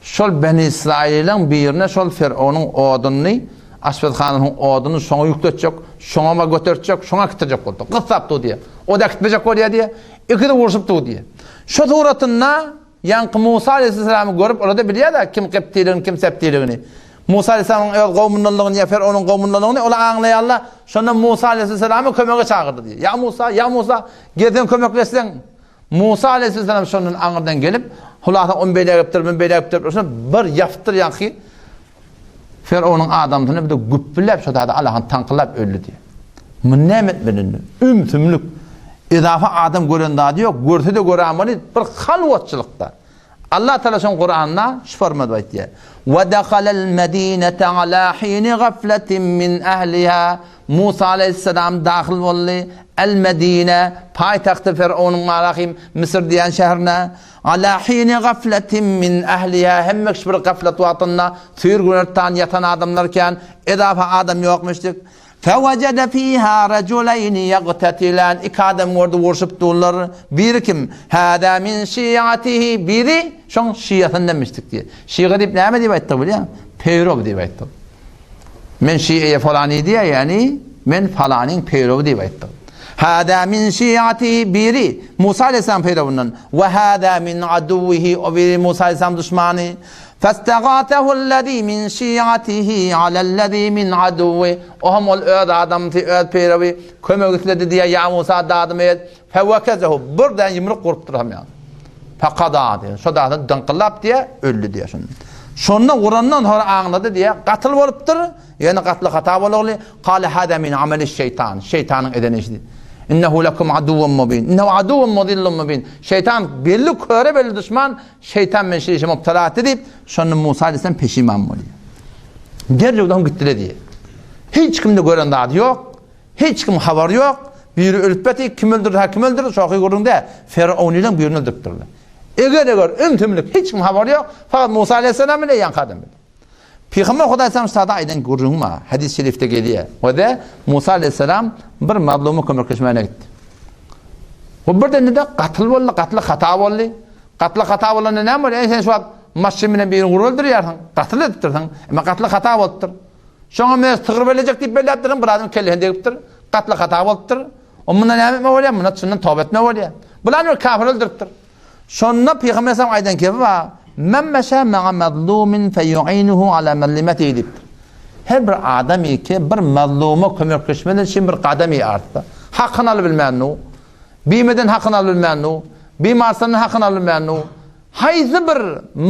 şol Beni Israiliň birine şol Ferownyň odunyny, aşpezhanasynyň oduny şoňa ýükletjek, şoňa götertjek, şoňa äkitdirjek boldy. Gyssap dur diýýär. O-da äkitmejek bolýar diýýär. Ikisi urşup dur diýýär. Şo suratynda Ýaňky Musa aleýhissalamy görüp, olar-da bilýär-de, kim kybtylygyny, kim sebtiligini. Musa aleýhissalamyň öz gowmundanlygyny ýa Ferownyň gowmundanlygyny olar aňlaýarlar. Şonda Musa aleýhissalamy kömege çagyrdy diýýär. Ýa Musa, ýa Musa, gelseň kömekleşseň. Musa aleýhissalam şondan aňyrdan gelip, hulasa ony beýläk edipdir, muny beýläk edipdir, şonda bir ýapypdyr ýaňky Ferownyň adamsyny bir-de güpbüläp şo taýda alahan taňkylap öldi diýýär. Muny näme etmeli indi? Ümsümlik. Edafa adam gören zady ýok, görse-de görämeli bir halwatçylykda. Allah Taala şoň Kuranda şu formada aýtýar. Ve dehalel medinete ala hini gafletin min ehliha. Musa aleyhisselam dahil boldy. El Medine, paýtagty Ferownyň Malahim, Müsür diýen şäherine. Ala hini gafletin min ehliha. Hemme kişi bir gaflet wagtynda süýr günortan ýatan adamlar kän, edafa adam ýokmuşdyk. Fewejede fiha rajuleýni ýagtetilan, iki adam gördi urşup durlar. Biri kim? Hâzâ min şiatihi, biri şoň şiasyndanmyşdyk diýýär. Şiga diýip näme diýip aýtdyk bilýäňmi? Peýrow diýip aýtdyk. Men şiýe falany diýýär, ýagny men falanyň peýrowy diýip aýtdyk. Hâzâ min şiatihi, biri Musa aleyhisselam peýrowyndan. We hâzâ min aduwwihi, o biri Musa aleyhisselam duşmany. Festagatehu ellezî min şi'atihi alellezî min aduwwi. O hem ol öz adamsy, öz peýrewi kömek isledi diýýär, Ýa Musa dadymy et. Fewekezehu birden ýumruk urupdyr hem ýa. Fekada diýýär. Şo dady dyňkyllap diýýär, öldi diýýär şonda. Şonda urandan soňra aňlady diýýär, gatyl bolupdyr. Ýöne gatly hata bolagly, Kale hada min ameliş şeýtan. Şeýtanyň eden işi. Innehu lekum aduwwun mubin. Innehu aduwwun mudillun mubin. Şeýtan belli köre belli duşman, Şeýtan meni şu işe mubtala etdi diýip, şonda Musa aleyhisselam peşiman bolýar. Derrew daň gitdile diýýär. Hiç kimde gören zady ýok. Hiç kim habary ýok. Biri ölüp beti, kim öldürdi, ha kim öldürdi, şoky gürrüň däl. Ferownylaň birini öldüripdirler. Eger-eger ümsümlik hiç kim habary ýok. Fakat Musa aleyhisselam bile ýaňky adam bile. Pygamber Hudaý salam sada aýdan gürrüňi bar. Hadis şerifde gelýär. We Musa aleyhisselam bir mazluma kömekleşmäne gitdi. Bu birden de gatyl boldy, gatly hata boldy. Gatly hata bolanda näme bolýar? Eý sen şu wagt maşyn bilen birini urup öldürýärsiň, gatyl edipdirsiň. Emma gatly hata bolupdyr. Şoňa men sygyr berlejek diýip belläpdirsiň, bir adamyň kellesine degipdir. Gatly hata bolupdyr. O munda näme etme bolýar? Munda çyndan toba etme bolýar. Bular bir kafir öldüripdir. Şonda Pygamber sallam aýdan kebi bar. Men meşe ma'a mazlumin feyu'inuhu ala mazlimatihi diýipdir. Her bir adam ki bir mazluma kömekleşmeden üçin bir gadam artsa, hakyny alyp bilmän nu, Bimeden hakyny alyp bilmän nu, bimarslandan hakyny alyp bilmän nu, haýsy bir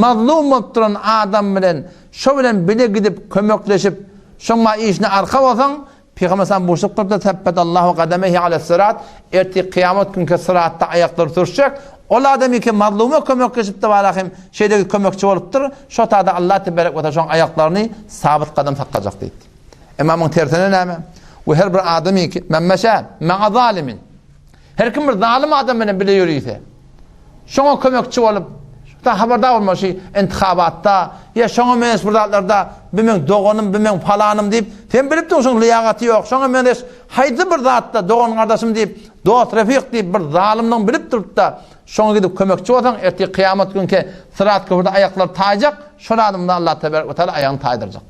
mazlum bolup duran adam bilen şo bilen bile gidip kömekleşip, şoň ma işine arka bolsaň, Pygamber sallam buşluk durupdyr, Sebbetallahu gadamehi ales-syrat, ertir kyýamat günki syratda aýaklary sürşjek, ol adam ki mazluma kömekleşipdi barahym, şeýle kömekçi bolupdyr, şo tada Allah teberek we taala şoň aýaklaryny sabyt gadam saklajak diýdi. Emma muň tersine näme? We her bir adamy ki, men meşe, ma'a zalimin. Her kim bir zalym adam bilen bile ýörüse, şoňa kömekçi bolup, şoňa habardar bolma şu intihabatda, ýa şoňa meňzeş bir zatlarda, bu meň doganym, bu meň palanym diýip, sen bilip dur şoň lyýagaty ýok, şoňa meňzeş haýsy bir zatda dogan gardaşym diýip, dost refik diýip bir zalymlygyny bilip durup-da, şoňa gidip kömekçi bolsaň, ertir kyýamat günki syrat köprüde aýaklary taýjak, şol adamdan Allah tebarek we taala aýagyny taýdyrjak.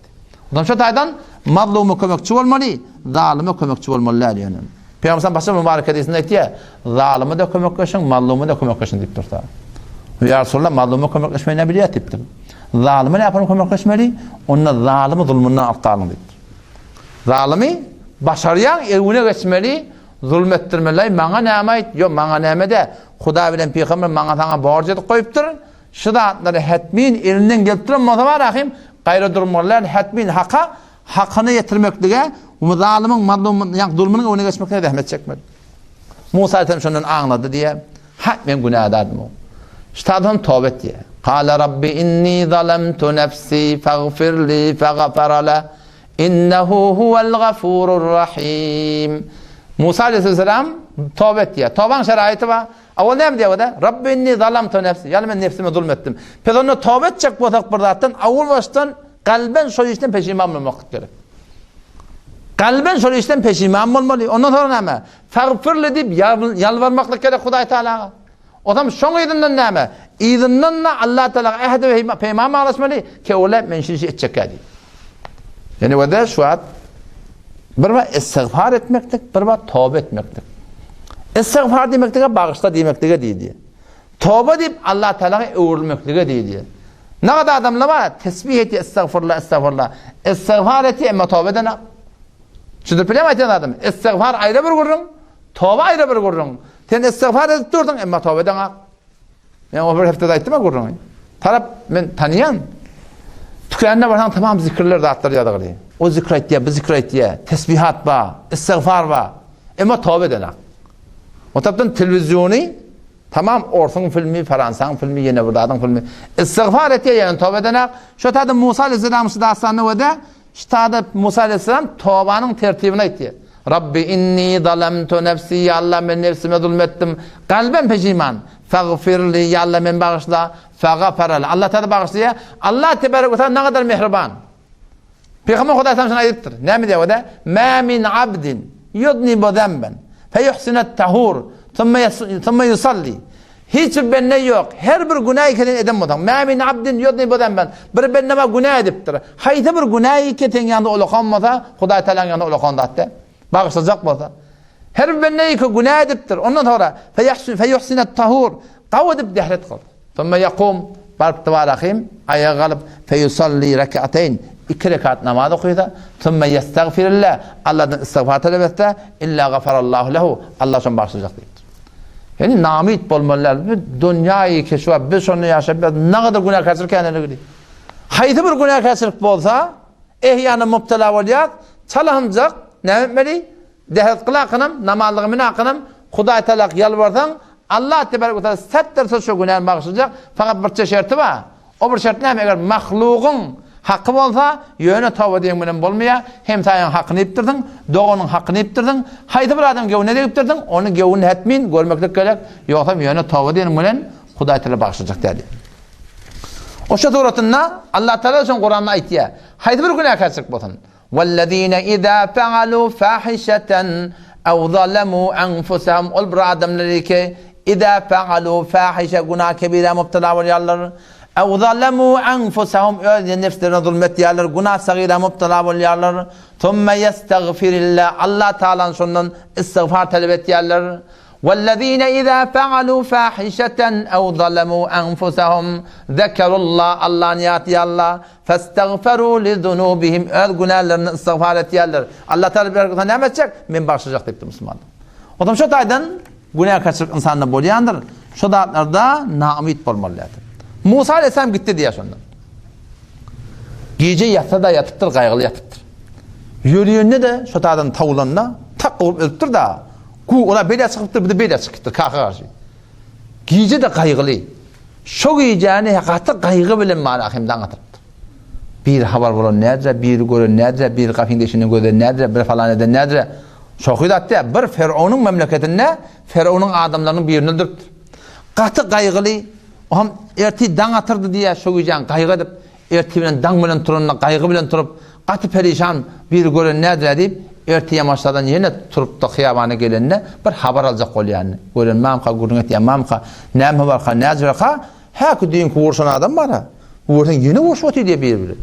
Ondan şu taýdan mazluma kömekçi bolmaly, zalyma kömekçi bolmaly däl ýöne. Pygamber başga mübarek hadysynda aýtýar, zalyma da kömekleşiň, mazluma da kömekleşiň diýip dursa. Ýa Resulallah mazluma kömekleşmeyi ne bilýär diýipdir. Zalyma näme kömekleşmeli? Onda zalymy zulmundan alyp galyň diýipdir. Zalymy başarýan öwüne geçmeli, zulm etdirmeli. Maňa näme aýt? Ýok, maňa näme de? Hudaý bilen pygamber maňa saňa borç edip goýupdyr. Şu zatlary hetmin elinden gelip duran bolsa bar ahim, gaýra durmaly däl, hetmin haka, hakyny ýetirmeklige we zalymyň mazlumyň ýa zulmunyň öňüne geçmeklige zähmet çekmeli. Musa aleyhisselam şondan aňlady diýe, Hak men günädardym. Ştadan toba et diýe. Kale Rabbi inni zalamtu nefsi fagfirli fagafara le innehu huwel gafurur rahim. Musa aleyhisselam toba et diýe. Tobaň şeraýty bar. Owal näme diýýär o-da? Rabbi inni zalamtu nefsi. Ýagny men nefsime zulm etdim. Biz onda toba etjek bolsak bir zatdan, owal başdan kalben şol işden peşiman bolmaklyk gerek. Kalben şol işden peşiman bolmaly. Ondan soňra näme? Fagfirli diýip ýalbarmaklyk gerek Hudaý Tagalaga. Onam şoň yzyndan näme? Yzyndan-da Allah Tagalaga ähd we peýman baglaşmaly, kewle men şu işi etjekkä diýip. Ýene wada şu wagt bir wagt istigfar etmeklik, bir wagt toba etmeklik. Istigfar diýmeklige bagyşla diýmeklige diýdi. Toba diýip Allah Tagalaga öwrülmeklige diýdi. Ne kadar adamlar bar, tesbih etdi, estagfurullah, estagfurullah. Istigfar etdi, emma toba edenak. Düşündirip bilýärmi aýtýan zadym? Istigfar aýry bir gürrüň, toba aýry bir gürrüň. Sen istigfar edip durduň, emma toba edeňak. Men o bir hepdede aýtdym-a gürrüňi. Tarap men tanýan. Tükänine barsaň tamam zikirler zatlar ýazgyly. O zikir aýtýar, bu zikir aýtýar. Tesbihat bar, istigfar bar. Emma toba edenak. O tarapdan telewiziony tamam orsuň filmi, faransaň filmi, ýene bir zadyň filmi. Istigfar etýär, ýene toba edenak. Şo taýda Musa aleyhisselam şu dastanda wede Ştada Musa aleyhisselam tobanyň tertibini aýtýar. Rabbi inni zalamtu nefsi, ýa Allah men nefsime zulm etdim. Kalbem peşiman. Fagfirli, ýa Allah men bagyşla. Fagafara le. Allah Teala bagyşlaýar. Allah tebarek we taala nägadar mähriban. Pygamber Hudaý şony aýdypdyr. Näme diýýär o-da? Ma min abdin yudnibu zamban feyuhsinu tahur thumma thumma yusalli. Hiç bir bende ýok. Her bir günä ikeden eden bolsaň, Mä min abdin yudnibu zenben. Bir bende bar günä edipdir. Haýsy bir günä iki seň ýanynda ulakan bolsa, Hudaý Tagalaň ýanynda ulakan zat däl. Bagyşlajak bolsa. Her bir bende iki günä edipdir. Ondan soňra feýuhsinet tahur. Gawy edip dehret kyldy. Thumma yakum. Baryp Rahim aýaga galyp, feýusalli rek'ateýn, iki rekat namaz okysa, sümme ýestagfirille, Allahdan istigfar talap etse, illa gafarallahu lehu, Allah şony bagyşlajak diýipdir. Ýani namyt bolmaly däl. Bu dünýäi keşwa biz şonda ýaşap ýörüs. Nagadyr günäkärçilik käneligi. Haýsy bir günäkärçilik bolsa, ehýana mubtala bolýas, çalahynjak näme etmeli? Dehret kylakynam, namazlygy minakynam, Hudaý Tagalak ýalbarsaň, Allah tebarek we taala sätdirse şo günäni bagyşlajak, fakat birçe şerti bar. O bir şert näme? Eger mahlugyň haky bolsa, ýöne toba diýen bilen bolmaýar, hemsaýaň hakyny iýipdirsiň, doganyň hakyny iýipdirsiň, haýsy bir adamyň göwnüne degipdirsiň, onuň göwnüni hetmin görmeklik gerek, ýogsam ýöne toba diýeniň bilen Hudaý Taala bagyşlajak däl. Oşa suratynda Allah Taala şoň Kuranda aýtýar, haýsy bir günäkärçilik bolsun, Wellezine iza faalu fahişeten ew zalemu enfusehum ol bir adamlar ki iza faalu fahişe günah kebirä mubtala bolýarlar. Ew zalemu enfusehum öz nefslerine zulm etýärler, günah sagira mubtala bolýarlar. Summe yestagfirillah Allah Taalany şondan istigfar talap etýärler. Wellezine iza faalu fahişeten ew zalemu enfusehum zekerullah Allahny ýatlaýarlar. Festagferu lizunubihim öz günälerinden istigfar etýärler. Allah Taala berse näme etjek? Men bagşlajak diýipdir musulmanlar. Otam şo taýdan günäkärçilik ynsanda bolýandyr. Şo zatlarda naumyt bolmaly däldir. Musa aleyhisselam gitdi diýýär şonda. Gije ýatsa-da ýatypdyr, gaýgyly ýatypdyr. Ýörýände-de şo taýdan tawlanda tak urup ölüpdir-da. Gu ola beýle çykypdyr, bir de beýle çykypdyr kaka garşy. Gije-de gaýgyly. Şo gijäni gaty gaýgy bilen Malahym daň atypdyr. Biri habar bolan nädire, biri gören nädire, biri gapyň deşiginden gözlän nädire, biri falan eden nädire. Şohy zat däl, bir Ferownyň memleketinde Ferownyň adamlarynyň birini öldüripdir. Gaty gaýgyly, oňam ertir daň atyrdy diýýär, şo gijäni gaýgy edip, Ertir bilen daň bilen turanda gaýgy bilen turup, gaty perişan, biri gören nädire diýip, ertir ýamaşlardan ýene turup-da hyýabana gelende bir habar aljak bolýan. Gören mamka, gürrüň etýän mamka, näme barka, näjireka, häki düýnki urşan adam bar-a, bu görseň ýene urşup otyr diýýär biri bilen.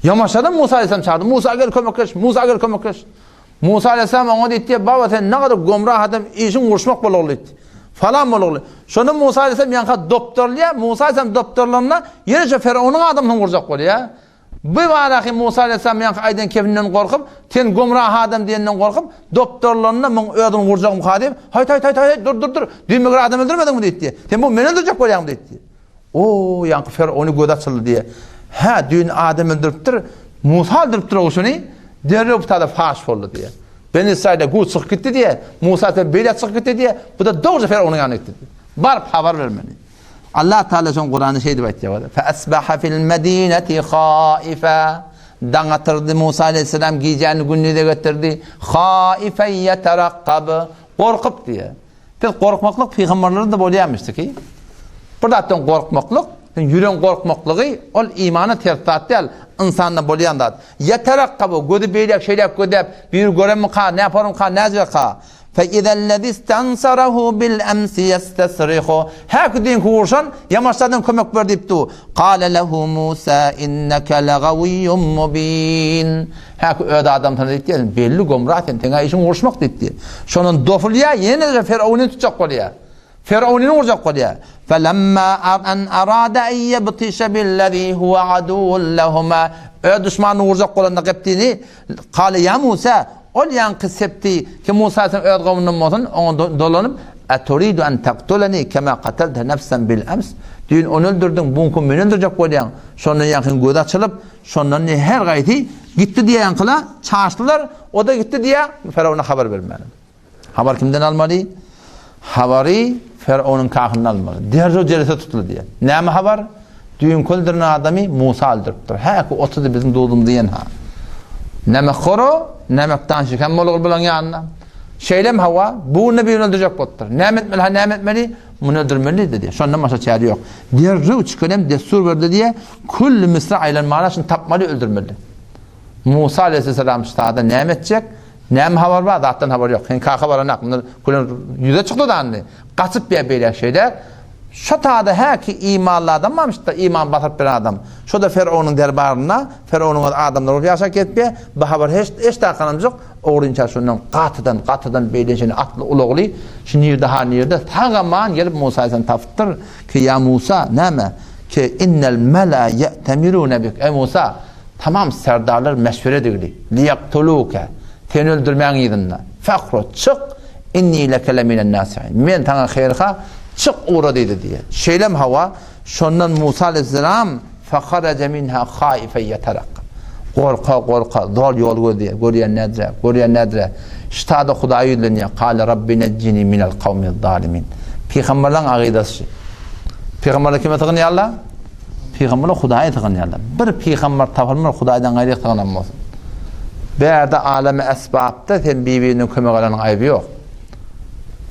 Ýamaşlardan Musa aleyhisselam çagyrdy, Musa gel kömekleş, Musa gel kömekleş. Musa aleyhisselam oňa diýdi, Baba sen ne kadar gomrah adam, işiň uruşmak bolagly diýdi. Falan bolagly. Şonda Musa aleyhisselam ýaňka dopdurylýar. Musa aleyhisselam dopdurylanda ýene şo Ferownyň adamsyny urjak bolýar. Bu baraky Musa aleyhisselam ýaňky aýdan kefinden gorkup, sen gomrah adam diýenden gorkup, dopdurylanda muň özüni urjagymka diýip, haýt haýt haýt haýt dur dur dur, düýn bir adam öldürmediňmi diýdi. Sen bu meni öldürjek bolýaňmy diýdi. O, ýaňky Ferowny gözi açyldy diýýär. Hä, düýn adam öldüripdir, Musa öldüripdir ogşuny, derrew bu tada faş boldy diýýär. Beni Israýyla gu çykyp gitdi diýýär, Musa sen beýle çykyp gitdi diýýär, bu-da dogry Ferownyň ýanyna gitdi diýýär. Baryp habar bermeli. Allah Taala şoň Kuranda şeýdip aýtýar. Fe asbaha fil medineti haifa. Daň atyrdy Musa aleyhisselam gijäni gündize getirdi. Haife yeterakkab. Gorkup diýýär. Biz gorkmaklyk pygamberlerde-de bolýarmyşdy ki, bir zatdan gorkmaklyk, ýüregiň gorkmaklygy ol imana ters zat däl, ynsanda bolýan zat. Ýeterakkabu, gözi beýläk şeýläk gözläp, biri göremika, näporymka, näjeka. Fe izellezi stansarahu bil emsi ýestesrihu. Häki düýnki urşan ýamaşlardan kömek ber diýip du. Kale lehu Musa inneke legawiyyun mubin. Häki öz adamsyna diýipdi, belli gomra sen, seňä işiň uruşmak diýipdi. Şondan dofulýar, ýene-de Ferowny tutjak bolýar. Ferownyny urjak bolýar. Felemma an arada en yebtişe billezî huwe aduwwun lehuma. Öz duşmanyny urjak bolanda Geptini, kale ýa Musa, ol ýaňky septi ki Musa sen öz gowundan bolsun, oňa dolanyp, Eturidu en taktuleni kema katelte nefsen bil ems. Düýn ony öldürdiň, bu gün meni öldürjek bolýaň. Şondan ýaňkyň gözi açylyp, Şondan ne her gaýsy gitdi diýýänkyla çaşdylar, o-da gitdi diýýär, Ferowna habar bermäne. Habar kimden almaly? Habary Ferownyň kahyndan almaly. Derrew jelese tutuldy diýýär. Näme habar? Düýnki öldüren adamy Musa öldüripdir. Häki otudy biziň duzumyzy iýen ha. Näme horo, näme tanşy hem bolugul bulaň ýanynda. Şeýlem hawa, bu gün-de birini öldürjek bolupdyr. Näme etmeli, ha näme etmeli? Muny öldürmeli diýdi. Şondan başga çäre ýok. Derrew çykan dessur berdi diýýär. Külli Misra aýlanmana şuny tapmaly öldürmeli. Musa aleyhisselam ştada näme etjek? Näme habar bar? Zatdan habar ýok. Sen kaka baranak. Mundan külen ýüze çykdy da indi. Gaçyp ýa beýle şeýle. Şo tada häki imanly adam barmyş-da, iman basyp bir adam. Şo da Ferownyň derbarynda, Ferownyň öz adamlary bolup ýaşap ketdi. Bu habar hiç eşdakanam ýok. Ogrynça şondan gatydan, gatydan beýle şeýle atly ulagly, şu nirde ha nirde sag-aman gelip Musa aleyhisselam tapypdyr. Ki ýa Musa, näme? Ki innel mela ýe'temirune bik. Eý Musa, tamam serdarlar meşwere digli. Liýaktuluke. Seni öldürmäň yzynda. Fahruç, çyk, inni leke leminen nasihin. Men saňa haýyrha, çyk ugra diýdi diýýär. Şeýlem hawa, şondan Musa aleyhisselam faharaja minha haifen ýeterakkab. Gorka gorka zor ýol gözleýär. Görýän nädire, görýän nädire. Ştada Hudaýa ýüzlenýär. Kale Rabbi nejjini minel kawmiz zalimin. Pygamberleň agydasy şu. Pygamberler kime sygynýarlar? Pygamberler Hudaýa sygynýarlar. Bir pygamber tapylmar Hudaýdan gaýry sygynan bolsun. Bärde alamy esbapda sen bir-birinden kömek alanyň aýby ýok.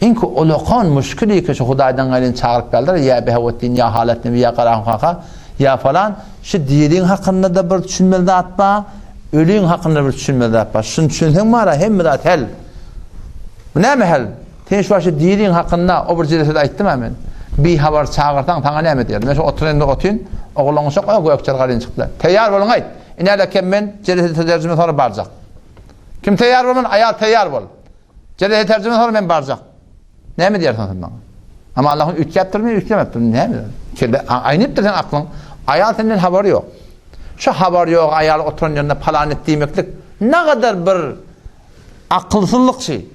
Iňki ulakan müşkil iki şu Hudaýdan gaýryny çagyryp geldiler, ýa Behawetdin, ýa Halat Nebi, ýa Garahun kaka, ýa falan. Şu diriň hakynda-da bir düşünmeli zat bar, öliň hakynda bir düşünmeli zat bar. Şuny düşünseň bara hemme zat hel. Bu näme hel? Sen şu wagt şu diriň hakynda o bir jelesede aýtdym-a men. Bihabar çagyrsaň saňa näme diýer? Men şu oturan ýerimde otyryn, oglan uşak o gökçer garyn çykdylar. Teýýar boluň aýt. Ine kem men jelesede terjime sonra barjak. Kim teýýar bolman aýal teýýar bol. Jelese terjime sonra men barjak. Näme diýersiň sen maňa? Ama Allah'ın üýtgäpdirmi, üýtgemepdirmi? Näme? Kelle aýnypdyr sen aklyň. Aýal senden habary ýok. Şu habary ýok aýal oturan ýerinde palan et diýmeklik nagadar bir akylsyzlykçy.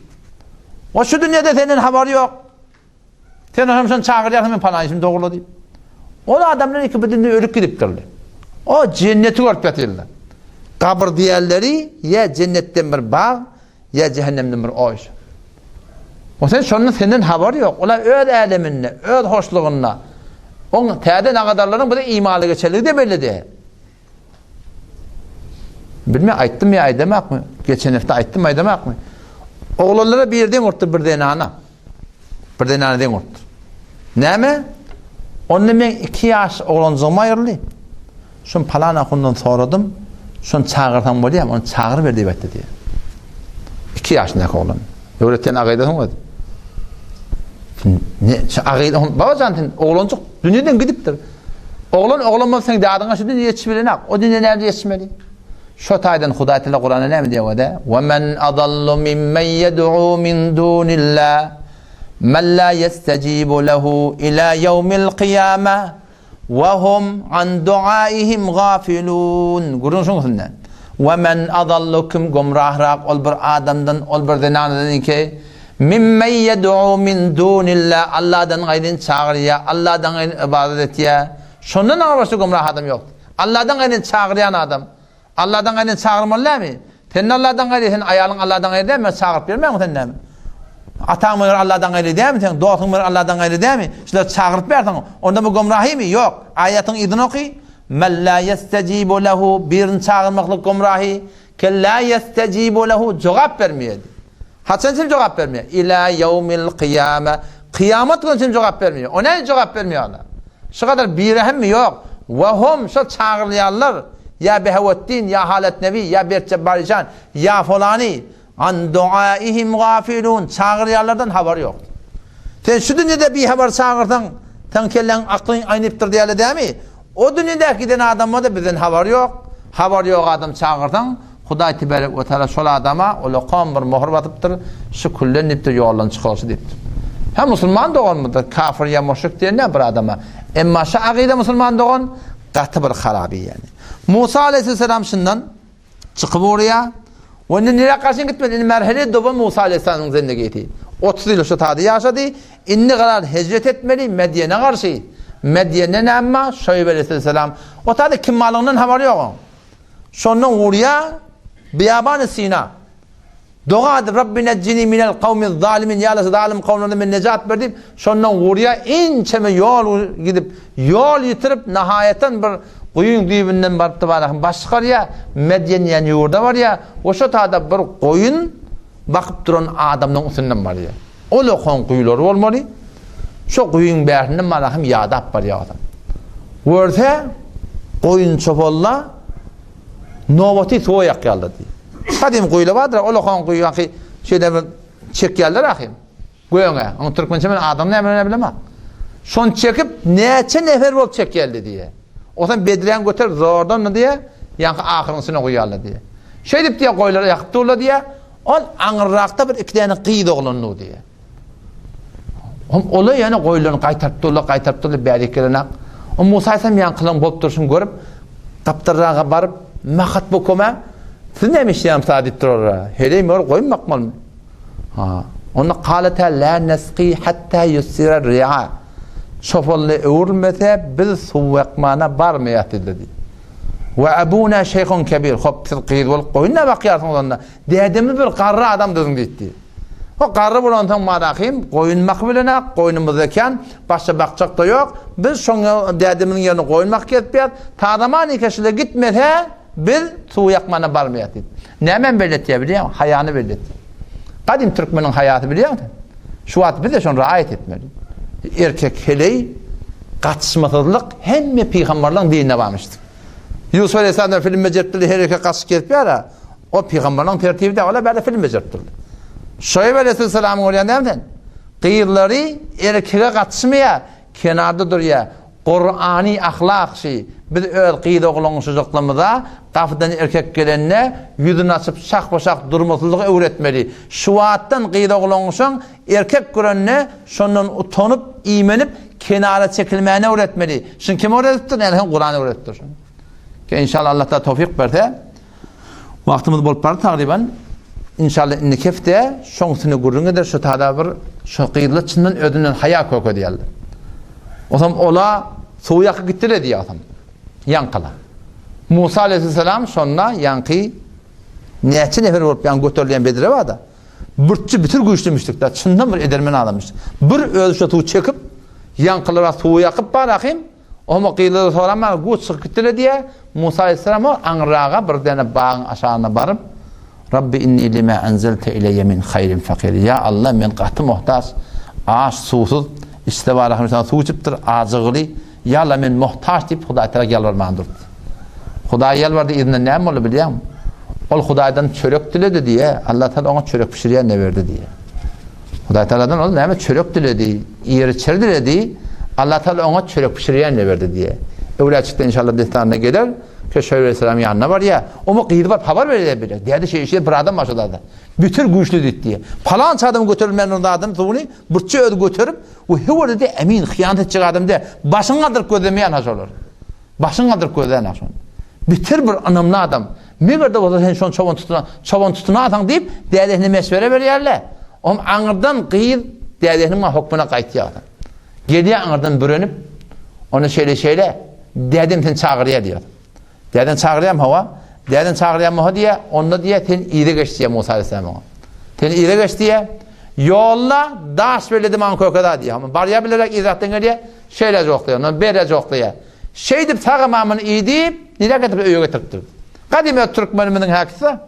O şu dünýede senden habary ýok. Sen hem şony çagyrýarsyň men palan işimi dogrula diýip. Ol adamlar iki bir dünýe ölüp gidipdirler. O jenneti görüp ýatyrlar. Gabyr diýerleri ýa jennetden bir bag, Ýa jähennemden bir oý. O sen şonda senden habar ýok. Olar öz äleminde, öz hoşlugynda. Oň täze nagadarlaryň bize imaly geçenligi-de belli däl. Bilme aýtdym ýa aýdamakmy? Geçen hepde aýtdym aýdamakmy? Oglanlara bir deň urtdy bir zenana. Bir zenana deň urtdy. Näme? Onda men 2 ýaş oglanjygym aýryldy. Şony palan ahundan soradym, şony çagyrsaň bolýarmy, ony çagyryber diýip aýtdy diýýär. 2 ýaşyndaky oglan. Öwretýän agydasyň özi. Ne, şu agyda, babajan sen oglanjyk dünýeden gidipdir. Oglan oglan bolsa seň dadyňa şu dünýe ýetişip bilenak. O dünýe näme ýetişmeli? Şo taýdan Hudaý Teala Kuranda näme diýýär öde? Ve men adallu mimmen yed'u min dunillah men la yestejibu lehu ila yevmil kıyame Ve hum an duaihim gafilun. Gürrüň şuň üstünde. Ve men adallu kim gumrahrak ol bir adamdan, ol bir zenanadan ki, mimmen yed'u min dunillah Allahdan gaýryn çagyrýar, Allahdan gaýryn ybadat etýär. Şondan aňry başga gumrah adam ýokdur. Allahdan gaýryn çagyrýan adam. Allahdan gaýryn çagyrmaly dälmi? Sen Allahdan gaýry, sen aýalyň Allahdan gaýry dälmi? Çagyryp bermäňmi sen näme? Ataň meger Allahdan gaýry dälmi sen? Dostuň meger Allahdan gaýry dälmi? Şular çagyryp berseň, onda bu gumrahymy? Ýok. Aýatyň yzyny oky. Men la yestejibu lehu birini çagyrmaklyk gumrahy. Ke la yestejibu lehu jogap bermeýär. Haçan çenli jogap bermeýär? Ila ýewmil kyýame. Kyýamat güni çenli jogap bermeýär. O näme jogap bermeýär Allah? Şu gadar birehimmi? Ýok. We hum şol çagyrylýanlar ýa Behewetdin, ýa Halet Nebi, ýa Bert Jebbar işan, ýa folany an duaihim gafilun çagyrýanlardan habary ýok. Sen şu dünýede bihabar çagyrsaň, seň kelläň aklyň aýnypdyr diýerler dämi? O dünýedäki giden adamda bizden habary ýok. Habary ýok adam çagyrsaň, Hudaý tebarek we taala şol adama ulakam bir möhür basypdyr, şu külden diýipdir, ýoldan çykarsy diýipdir. Hä musulman doganmydyr, kafir ýa muşrik diýen däl bir adama. Emma şu agyda musulman dogan gaty bir haraby ýani. Musa aleyhisselam şundan çykyp urýar. We indi nirä garşy gitmedi? Indi merhele doba Musa aleyhisselamyň zendigisi. 30 ýyl şu tada ýaşady. Indi galar hijret etmeli Medýene garşy. Medýende näme bar? Şoýb aleyhisselam. O tada kim barlygyndan habary ýok oň. Şondan urýar Biýabany Sina. Doga edip Rabbi nejjini minel kawmiz zalimin ýa Allah zalym kawmlardan meni nejat ber diýip, şondan urýar inçeme ýol gidip, ýol ýitirip, nahaýatan bir guýyň düýbünden baryp tabarakyň baş çykarýar, Medýen diýen ýurda barýar we şo tada bir goýun bakyp duran adamlaryň üstünden barýar. Ol okan guýulary bolmaly. Şo guýyň bärsinden barahym ýadap barýar adam. Görse, goýun çopanla nobaty suwa ýakýarlar diýip. Gadym guýular bardyr, ol okan guýy ýaňky şeýle bir çekýärler ahym. Göňe. Onuň türkmençe men adyny näme bilen bilemok. Şony çekip näçe nefer bolup çekýärler diýýär. Otam bedräni göterip zordan diýýär, ýaňky ahyryň üstüne guýarlar diýýär. Şeýdip diýýär, goýlary ýakyp durlar diýýär. Ol aňyrrakda bir iki däne gyz oglandy diýýär. Hom ola ýene goýlaryny gaýtaryp durlar, gaýtaryp durlar, bärik gelenak. O Musa aleyhisselam ýaňkylaryň bolup durşuny görüp, gapdalraga baryp, Mahat bu köme, siz näme işleýäňiz sa diýip durarlar. Heleý mör goýun bakmalymy? Ha. Onda kalata la nasqi hatta yusira ri'a. Çopanly öwrülmese biz suw akmana barmaýas diýdiler diýdi. We abuna şeyhun kebir. Hop siz gyz bolup goýun näme bakýarsyňyz onda? Dädemiz bir garry adam dyzyň diýdi. O garry bolansoň Malahym goýun bakyp bilenak, goýnumyzda eken, başga bakjak-da ýok. Biz şoň dädemiziň ýerine goýun bakyp gezipýäs. Tazaman ikeşile gitmese, biz suw ýakmana barmaýas diýdi. Nämäni belli etýär bilýäňmi? Haýany belli etýär. Gadym türkmeniň haýasy bilýäňmi sen? Şu wagt biz-de şony raýat etmeli. Erkek heleý gatyşmasyzlyk hemme pygamberleň dininde barmyşdyr. Ýusup aleyhisselam film bejeripdirler, her erkek gatyşyp gezipýär-ä. O pygamberleň tertibi däl, olar bärde film bejerip durdy. Şoýb aleyhisselamyň görýän dälmi sen? Gyzlary erkege gatyşmaýar, kenarda durýar. Kurany ahlak şi. Biz öz gyz oglanşyjyklarymyza gapydan erkek gelende ýüzüni açyp şahba-şah durmasyzlygy öwretmeli. Şu wagtdan gyz oglanşyň erkek görende şondan utanyp, iýmenip kenara çekilmäni öwretmeli. Şuny kim öwredipdir? Näme Kuran öwredipdir şuny. Inşallah Allah Taala towfik berse. Wagtymyz bolup bardy tagryban. Inşallah indiki hepde şoň üstünde gürrüň eder şu tada bir şu gyzlar çyndan özünden haýa kökedýärler. Osam ola suw ýakyp gitdiler diýýär osam. Ýaňkylar. Musa aleyhisselam şonda ýaňky näçe nefer bolup ýaňky göterilýän bedre barda. Bürtçi bitir güýçli müşrikler. Çyndan bir edermen adamyş. Bir özi şu suw çekip ýaňkylara suwy ýakyp bar ahim. Oňa gyzlary soraman güýç çykyp gitdiler diýýär. Musa aleyhisselam o aňryraga bir däne bagyň aşagyna baryp, Rabbi inni lima enzelte ileýe min haýrin fakir. Ýa Allah men gaty muhtaç, aç, suwsuz, içse bar ahim suw içipdir, ajygyly. Ýa Allah men muhtaç diýip Hudaý tarap ýalbarman durdy. Hudaý ýalbardy yzyndan näme boldy bilýäňmi? Ol Hudaýdan çörek diledi diýýär. Allah Taala oňa çörek bişirýän ne berdi diýýär. Hudaý Tagaladan ol näme çörek diledi, ýer-içer diledi, Allah Tagala oňa çörek bişirýän berdi diýýär. Öwläçikde inşallah dessanda geler, ke Şoýb aleyhisselam ýanyna barýar. Oňa gyzy baryp habar berýär bile. Däde şeýle şeýle bir adam bar şo zada. Bütin güýçli diýdi diýýär. Palança adam göterilmän onuň zadyny, suwuny burçja özi göterip, we höwerde-de emin, hyýanat etjek adam däl. Başyňy galdyryp gözlemeýän ha şolar. Başyňy galdyryp gözlän ha şony. Bitir bir ynamly adam. Meger-de bolsa sen şony çoban tutuna, çoban tutunarsyň diýip, dädesine meşwere berýärler. Oňam aňyrdan gyz dädesiniň maňa hokmuna gaýtýar. Gelýär aňyrdan bürenip, ony şeýle-şeýle, dädem seni çagyrýar diýýär. Däden çagyrýarmy hawa? Däden çagyrýarmy ha diýýär, onda diýýär, sen yza geç diýýär Musa aleyhisselam oňa. Sen yza geç diýýär. Ýolda daş belledi maňa köke da diýýär. Barýar bilerek yzakdan gelýär, şeýle joklaýar, ondan bere joklaýar. Şeýdip sag-aman iýdip, nirä getirip öýe getiripdir. Gadymy öz türkmenimiziň häkisi.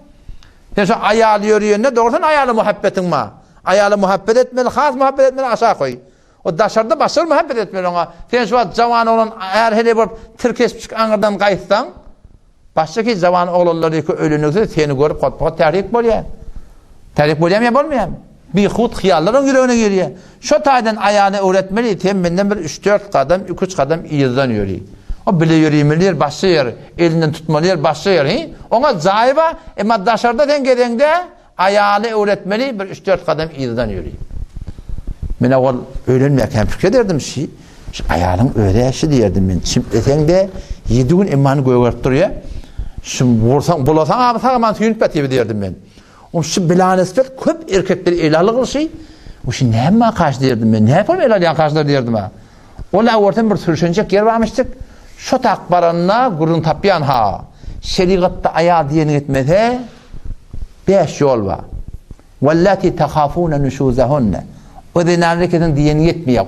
Sen şu aýal ýörýende dogrudan aýala muhabbetiň bar. Aýala muhabbet etmeli, has muhabbet etmeli aşa koý. O daşarda başga bir muhabbet etmeli oňa. Sen şu wagt jawan oglan är heleý bolup tirkeşipjik aňyrdan gaýtsaň, Başga ki jawan oglanlar ýeke öýlenigse seni görüp hotba-hot tärik bolýar. Tärik bolýarmy ýa bolmaýarmy? Bihut hyýallar oň ýüregine girýär. Şo taýdan aýalyna öwretmeli, sen menden bir üç-dört gadam, iki-üç gadam yzdan ýöri. O bile ýörimeli ýer başga ýer, elinden tutmaly ýer başga ýer, hi? Oňa jaý bar, emma daşarda sen gezeňde Aýaly öwretmeli bir üç-dört gadam yzdan ýöri. Men owal öýlenmäkäm pikir ederdim şi, şu aýalyň özi-ä şi diýerdim men. Çimtleseň-de ýedi gün emmany gögerip durýa. Şu vursaň, bulasaň abi sag-aman süýnüp ýatyr diýerdim men. O şu bilanisbet köp erkekler ele algyşy, o şu näme makaş diýerdim men. Näme bolup ele alýan kaşlar diýerdim-ä. Ol-a görsem bir sürşenjek ýer barmyşdyk. Şo tak baranda gürrüň tapýan ha. Şerigatda aýal diýeniňi etmese, Bäş ýol bar. Wellati tahafuna nuşuzahunne. O zenanlar ikisiniň diýenini etmeýär.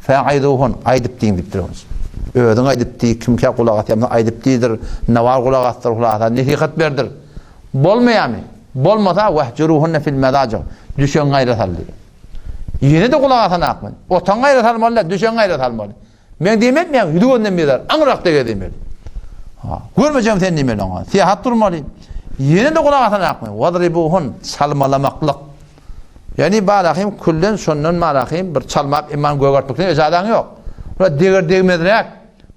Fa'izuhun aýdyp diýiň diýipdir onuň. Özüň aýdyp diý, kimkä gulak asýan bolsa aýdyp diýdir, nawar gulak asdyr, hulasa nesihat berdir. Bolmaýarmy? Bolmasa wahjuruhunne fil mezaji. Düşegiňi aýra sal diýýär. Ýene-de gulak asanakmy? Otagyňy aýra salmaly däl, düşegiňi aýra salmaly. Men diýmek men ýüzi gözünden bezar, aňrakda gez diýmeli. Ha, görmejegim sen diýmeli oňa. Syýahat durmaly. Ýene-de gulak asanakmy? Wadribuhun çalmalamaklyk. Ýani barahym külden şondan barahym bir çalmap iman gögertmekden ejazaň ýok. Bula deger degmezräk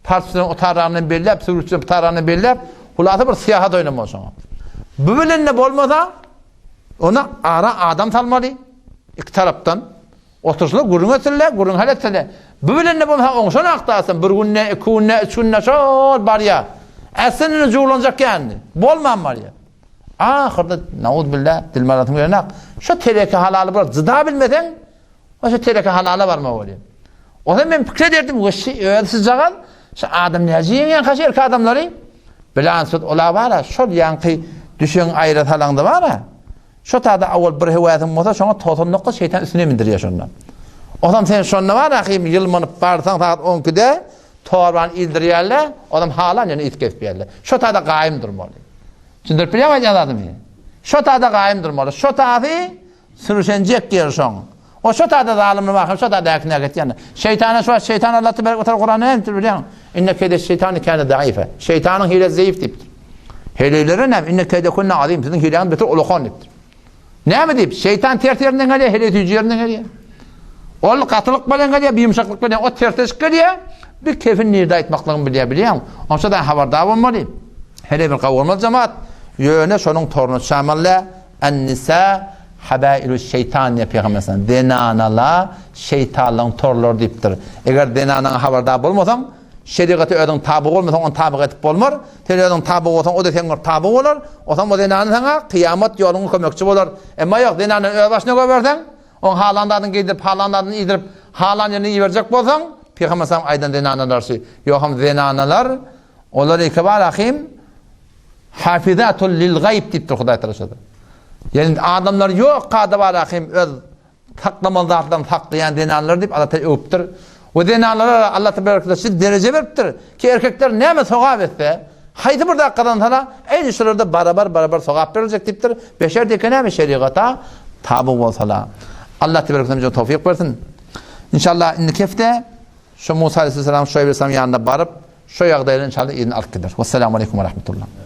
parçadan otaragyndan belläp, sürüçden taragyndan belläp, hulasa bir syýahat oýnamaly şoňa. Bu bilen de bolmasa, ona ara adam salmaly iki tarapdan. Oturşlar gürrüň etsinler, gürrüň hal etsinler. Bu bilen de bolsa oňşanakda aslynda bir günde, iki günde, üç günde şol barýar. Aslynda juwlanjak ýaly. Bolman barýar. Ahyrda nauzbillah dilime alasym gelenok. Şo teleke halaly bir jyda bilmeseň, o şo teleke halala barma bolýar. Ozal men pikir ederdim, we şi öz şyjagaz, şu adam näce ýeňýän kaşy erkek adamlary? Bilan söz ola bara, şol ýaňky düşegiň aýra salaňda bara. Şo tada awal bir höwäsiň bolsa, şoňa 99 şeýtan üstüne mindirýär şonda. Ozam sen şonda bar ahim ýylmanyp barsaň sagat 12-de torbany ildirýärler, ozam halan ýöne it kesip ýerler. Şo tada gaýym durmaly. Düşündirip bilýärmi aýdýan zadymy? Şo tada gaýym durmaly. Şo tasy sürüşenjek ýeri şoň. O şo tada zalymly wahym şo tada häkine getýän. Şeýtana şu wagt şeýtan Allah tebarek we taala Kuranda näme diýipdir bilýäňmi? Inne keýde şeýtany kâne zaife. Şeýtanyň hilesi zeýif diýipdir. Heleýlere näme? Inne keýdekunne azim. Siziň hiläňiz beter ulakan diýipdir. Näme diýip? Şeýtan ters ýerinden gelýär, heleý süýji ýerinden gelýär. Ol gatylyk bilen gelýär, bir ýumşaklyk bilen, o tersleşik gelýär. Bir kefin nirde aýtmaklygyny bilýär, bilýäňmi? Onça da habardar bolmaly. Heleý bir gowurmaly jemaat. Ýöne şonuň toruny çamaly. An-nisa habailu şeýtan diýip Pygamber sallallahu Zenanalar şeýtanlaryň torlary diýipdir. Eger zenanaňa habardar bolmasaň, şerigata özüň taby bolmasaň, ony tabyk edip bolmar. Sen özüň taby bolsaň, o-da seň bir taby bolar. Otam o zenany saňa kyýamat ýoluňa kömekçi bolar. Emma ýok, zenany öz başyna goýberseň, oň halan zadyny geýdirip, halan zadyny iýdirip, halan ýerine iberjek bolsaň, Pygamber sallallahu aýdan zenanalar şu. Ýogsam zenanalar olar eke bar ahim Hafizatul lil gaýb diýipdir Hudaý Tagala şurada. Ýagny adamlar ýok kada bar ahim öz saklamaly zatlaryny saklaýan zenanlar diýip Allah Tagala öwüpdir. We zenanlara Allah Tebarek şu dereje beripdir ki erkekler näme sogap etse, haýsy bir zat gazansalar, eýni şularda barabar barabar sogap beriljek diýipdir. Beşer diýken näme şerigata taby bolsalar. Allah Tebarek bize towfik bersin. İnşallah indiki hepde şu Musa aleyhisselam Şuaýb aleyhisselam ýanyna baryp şu ýagdaýlary inşallah yzyna alyp gider. Wesselamu aleýkum we rahmetullah.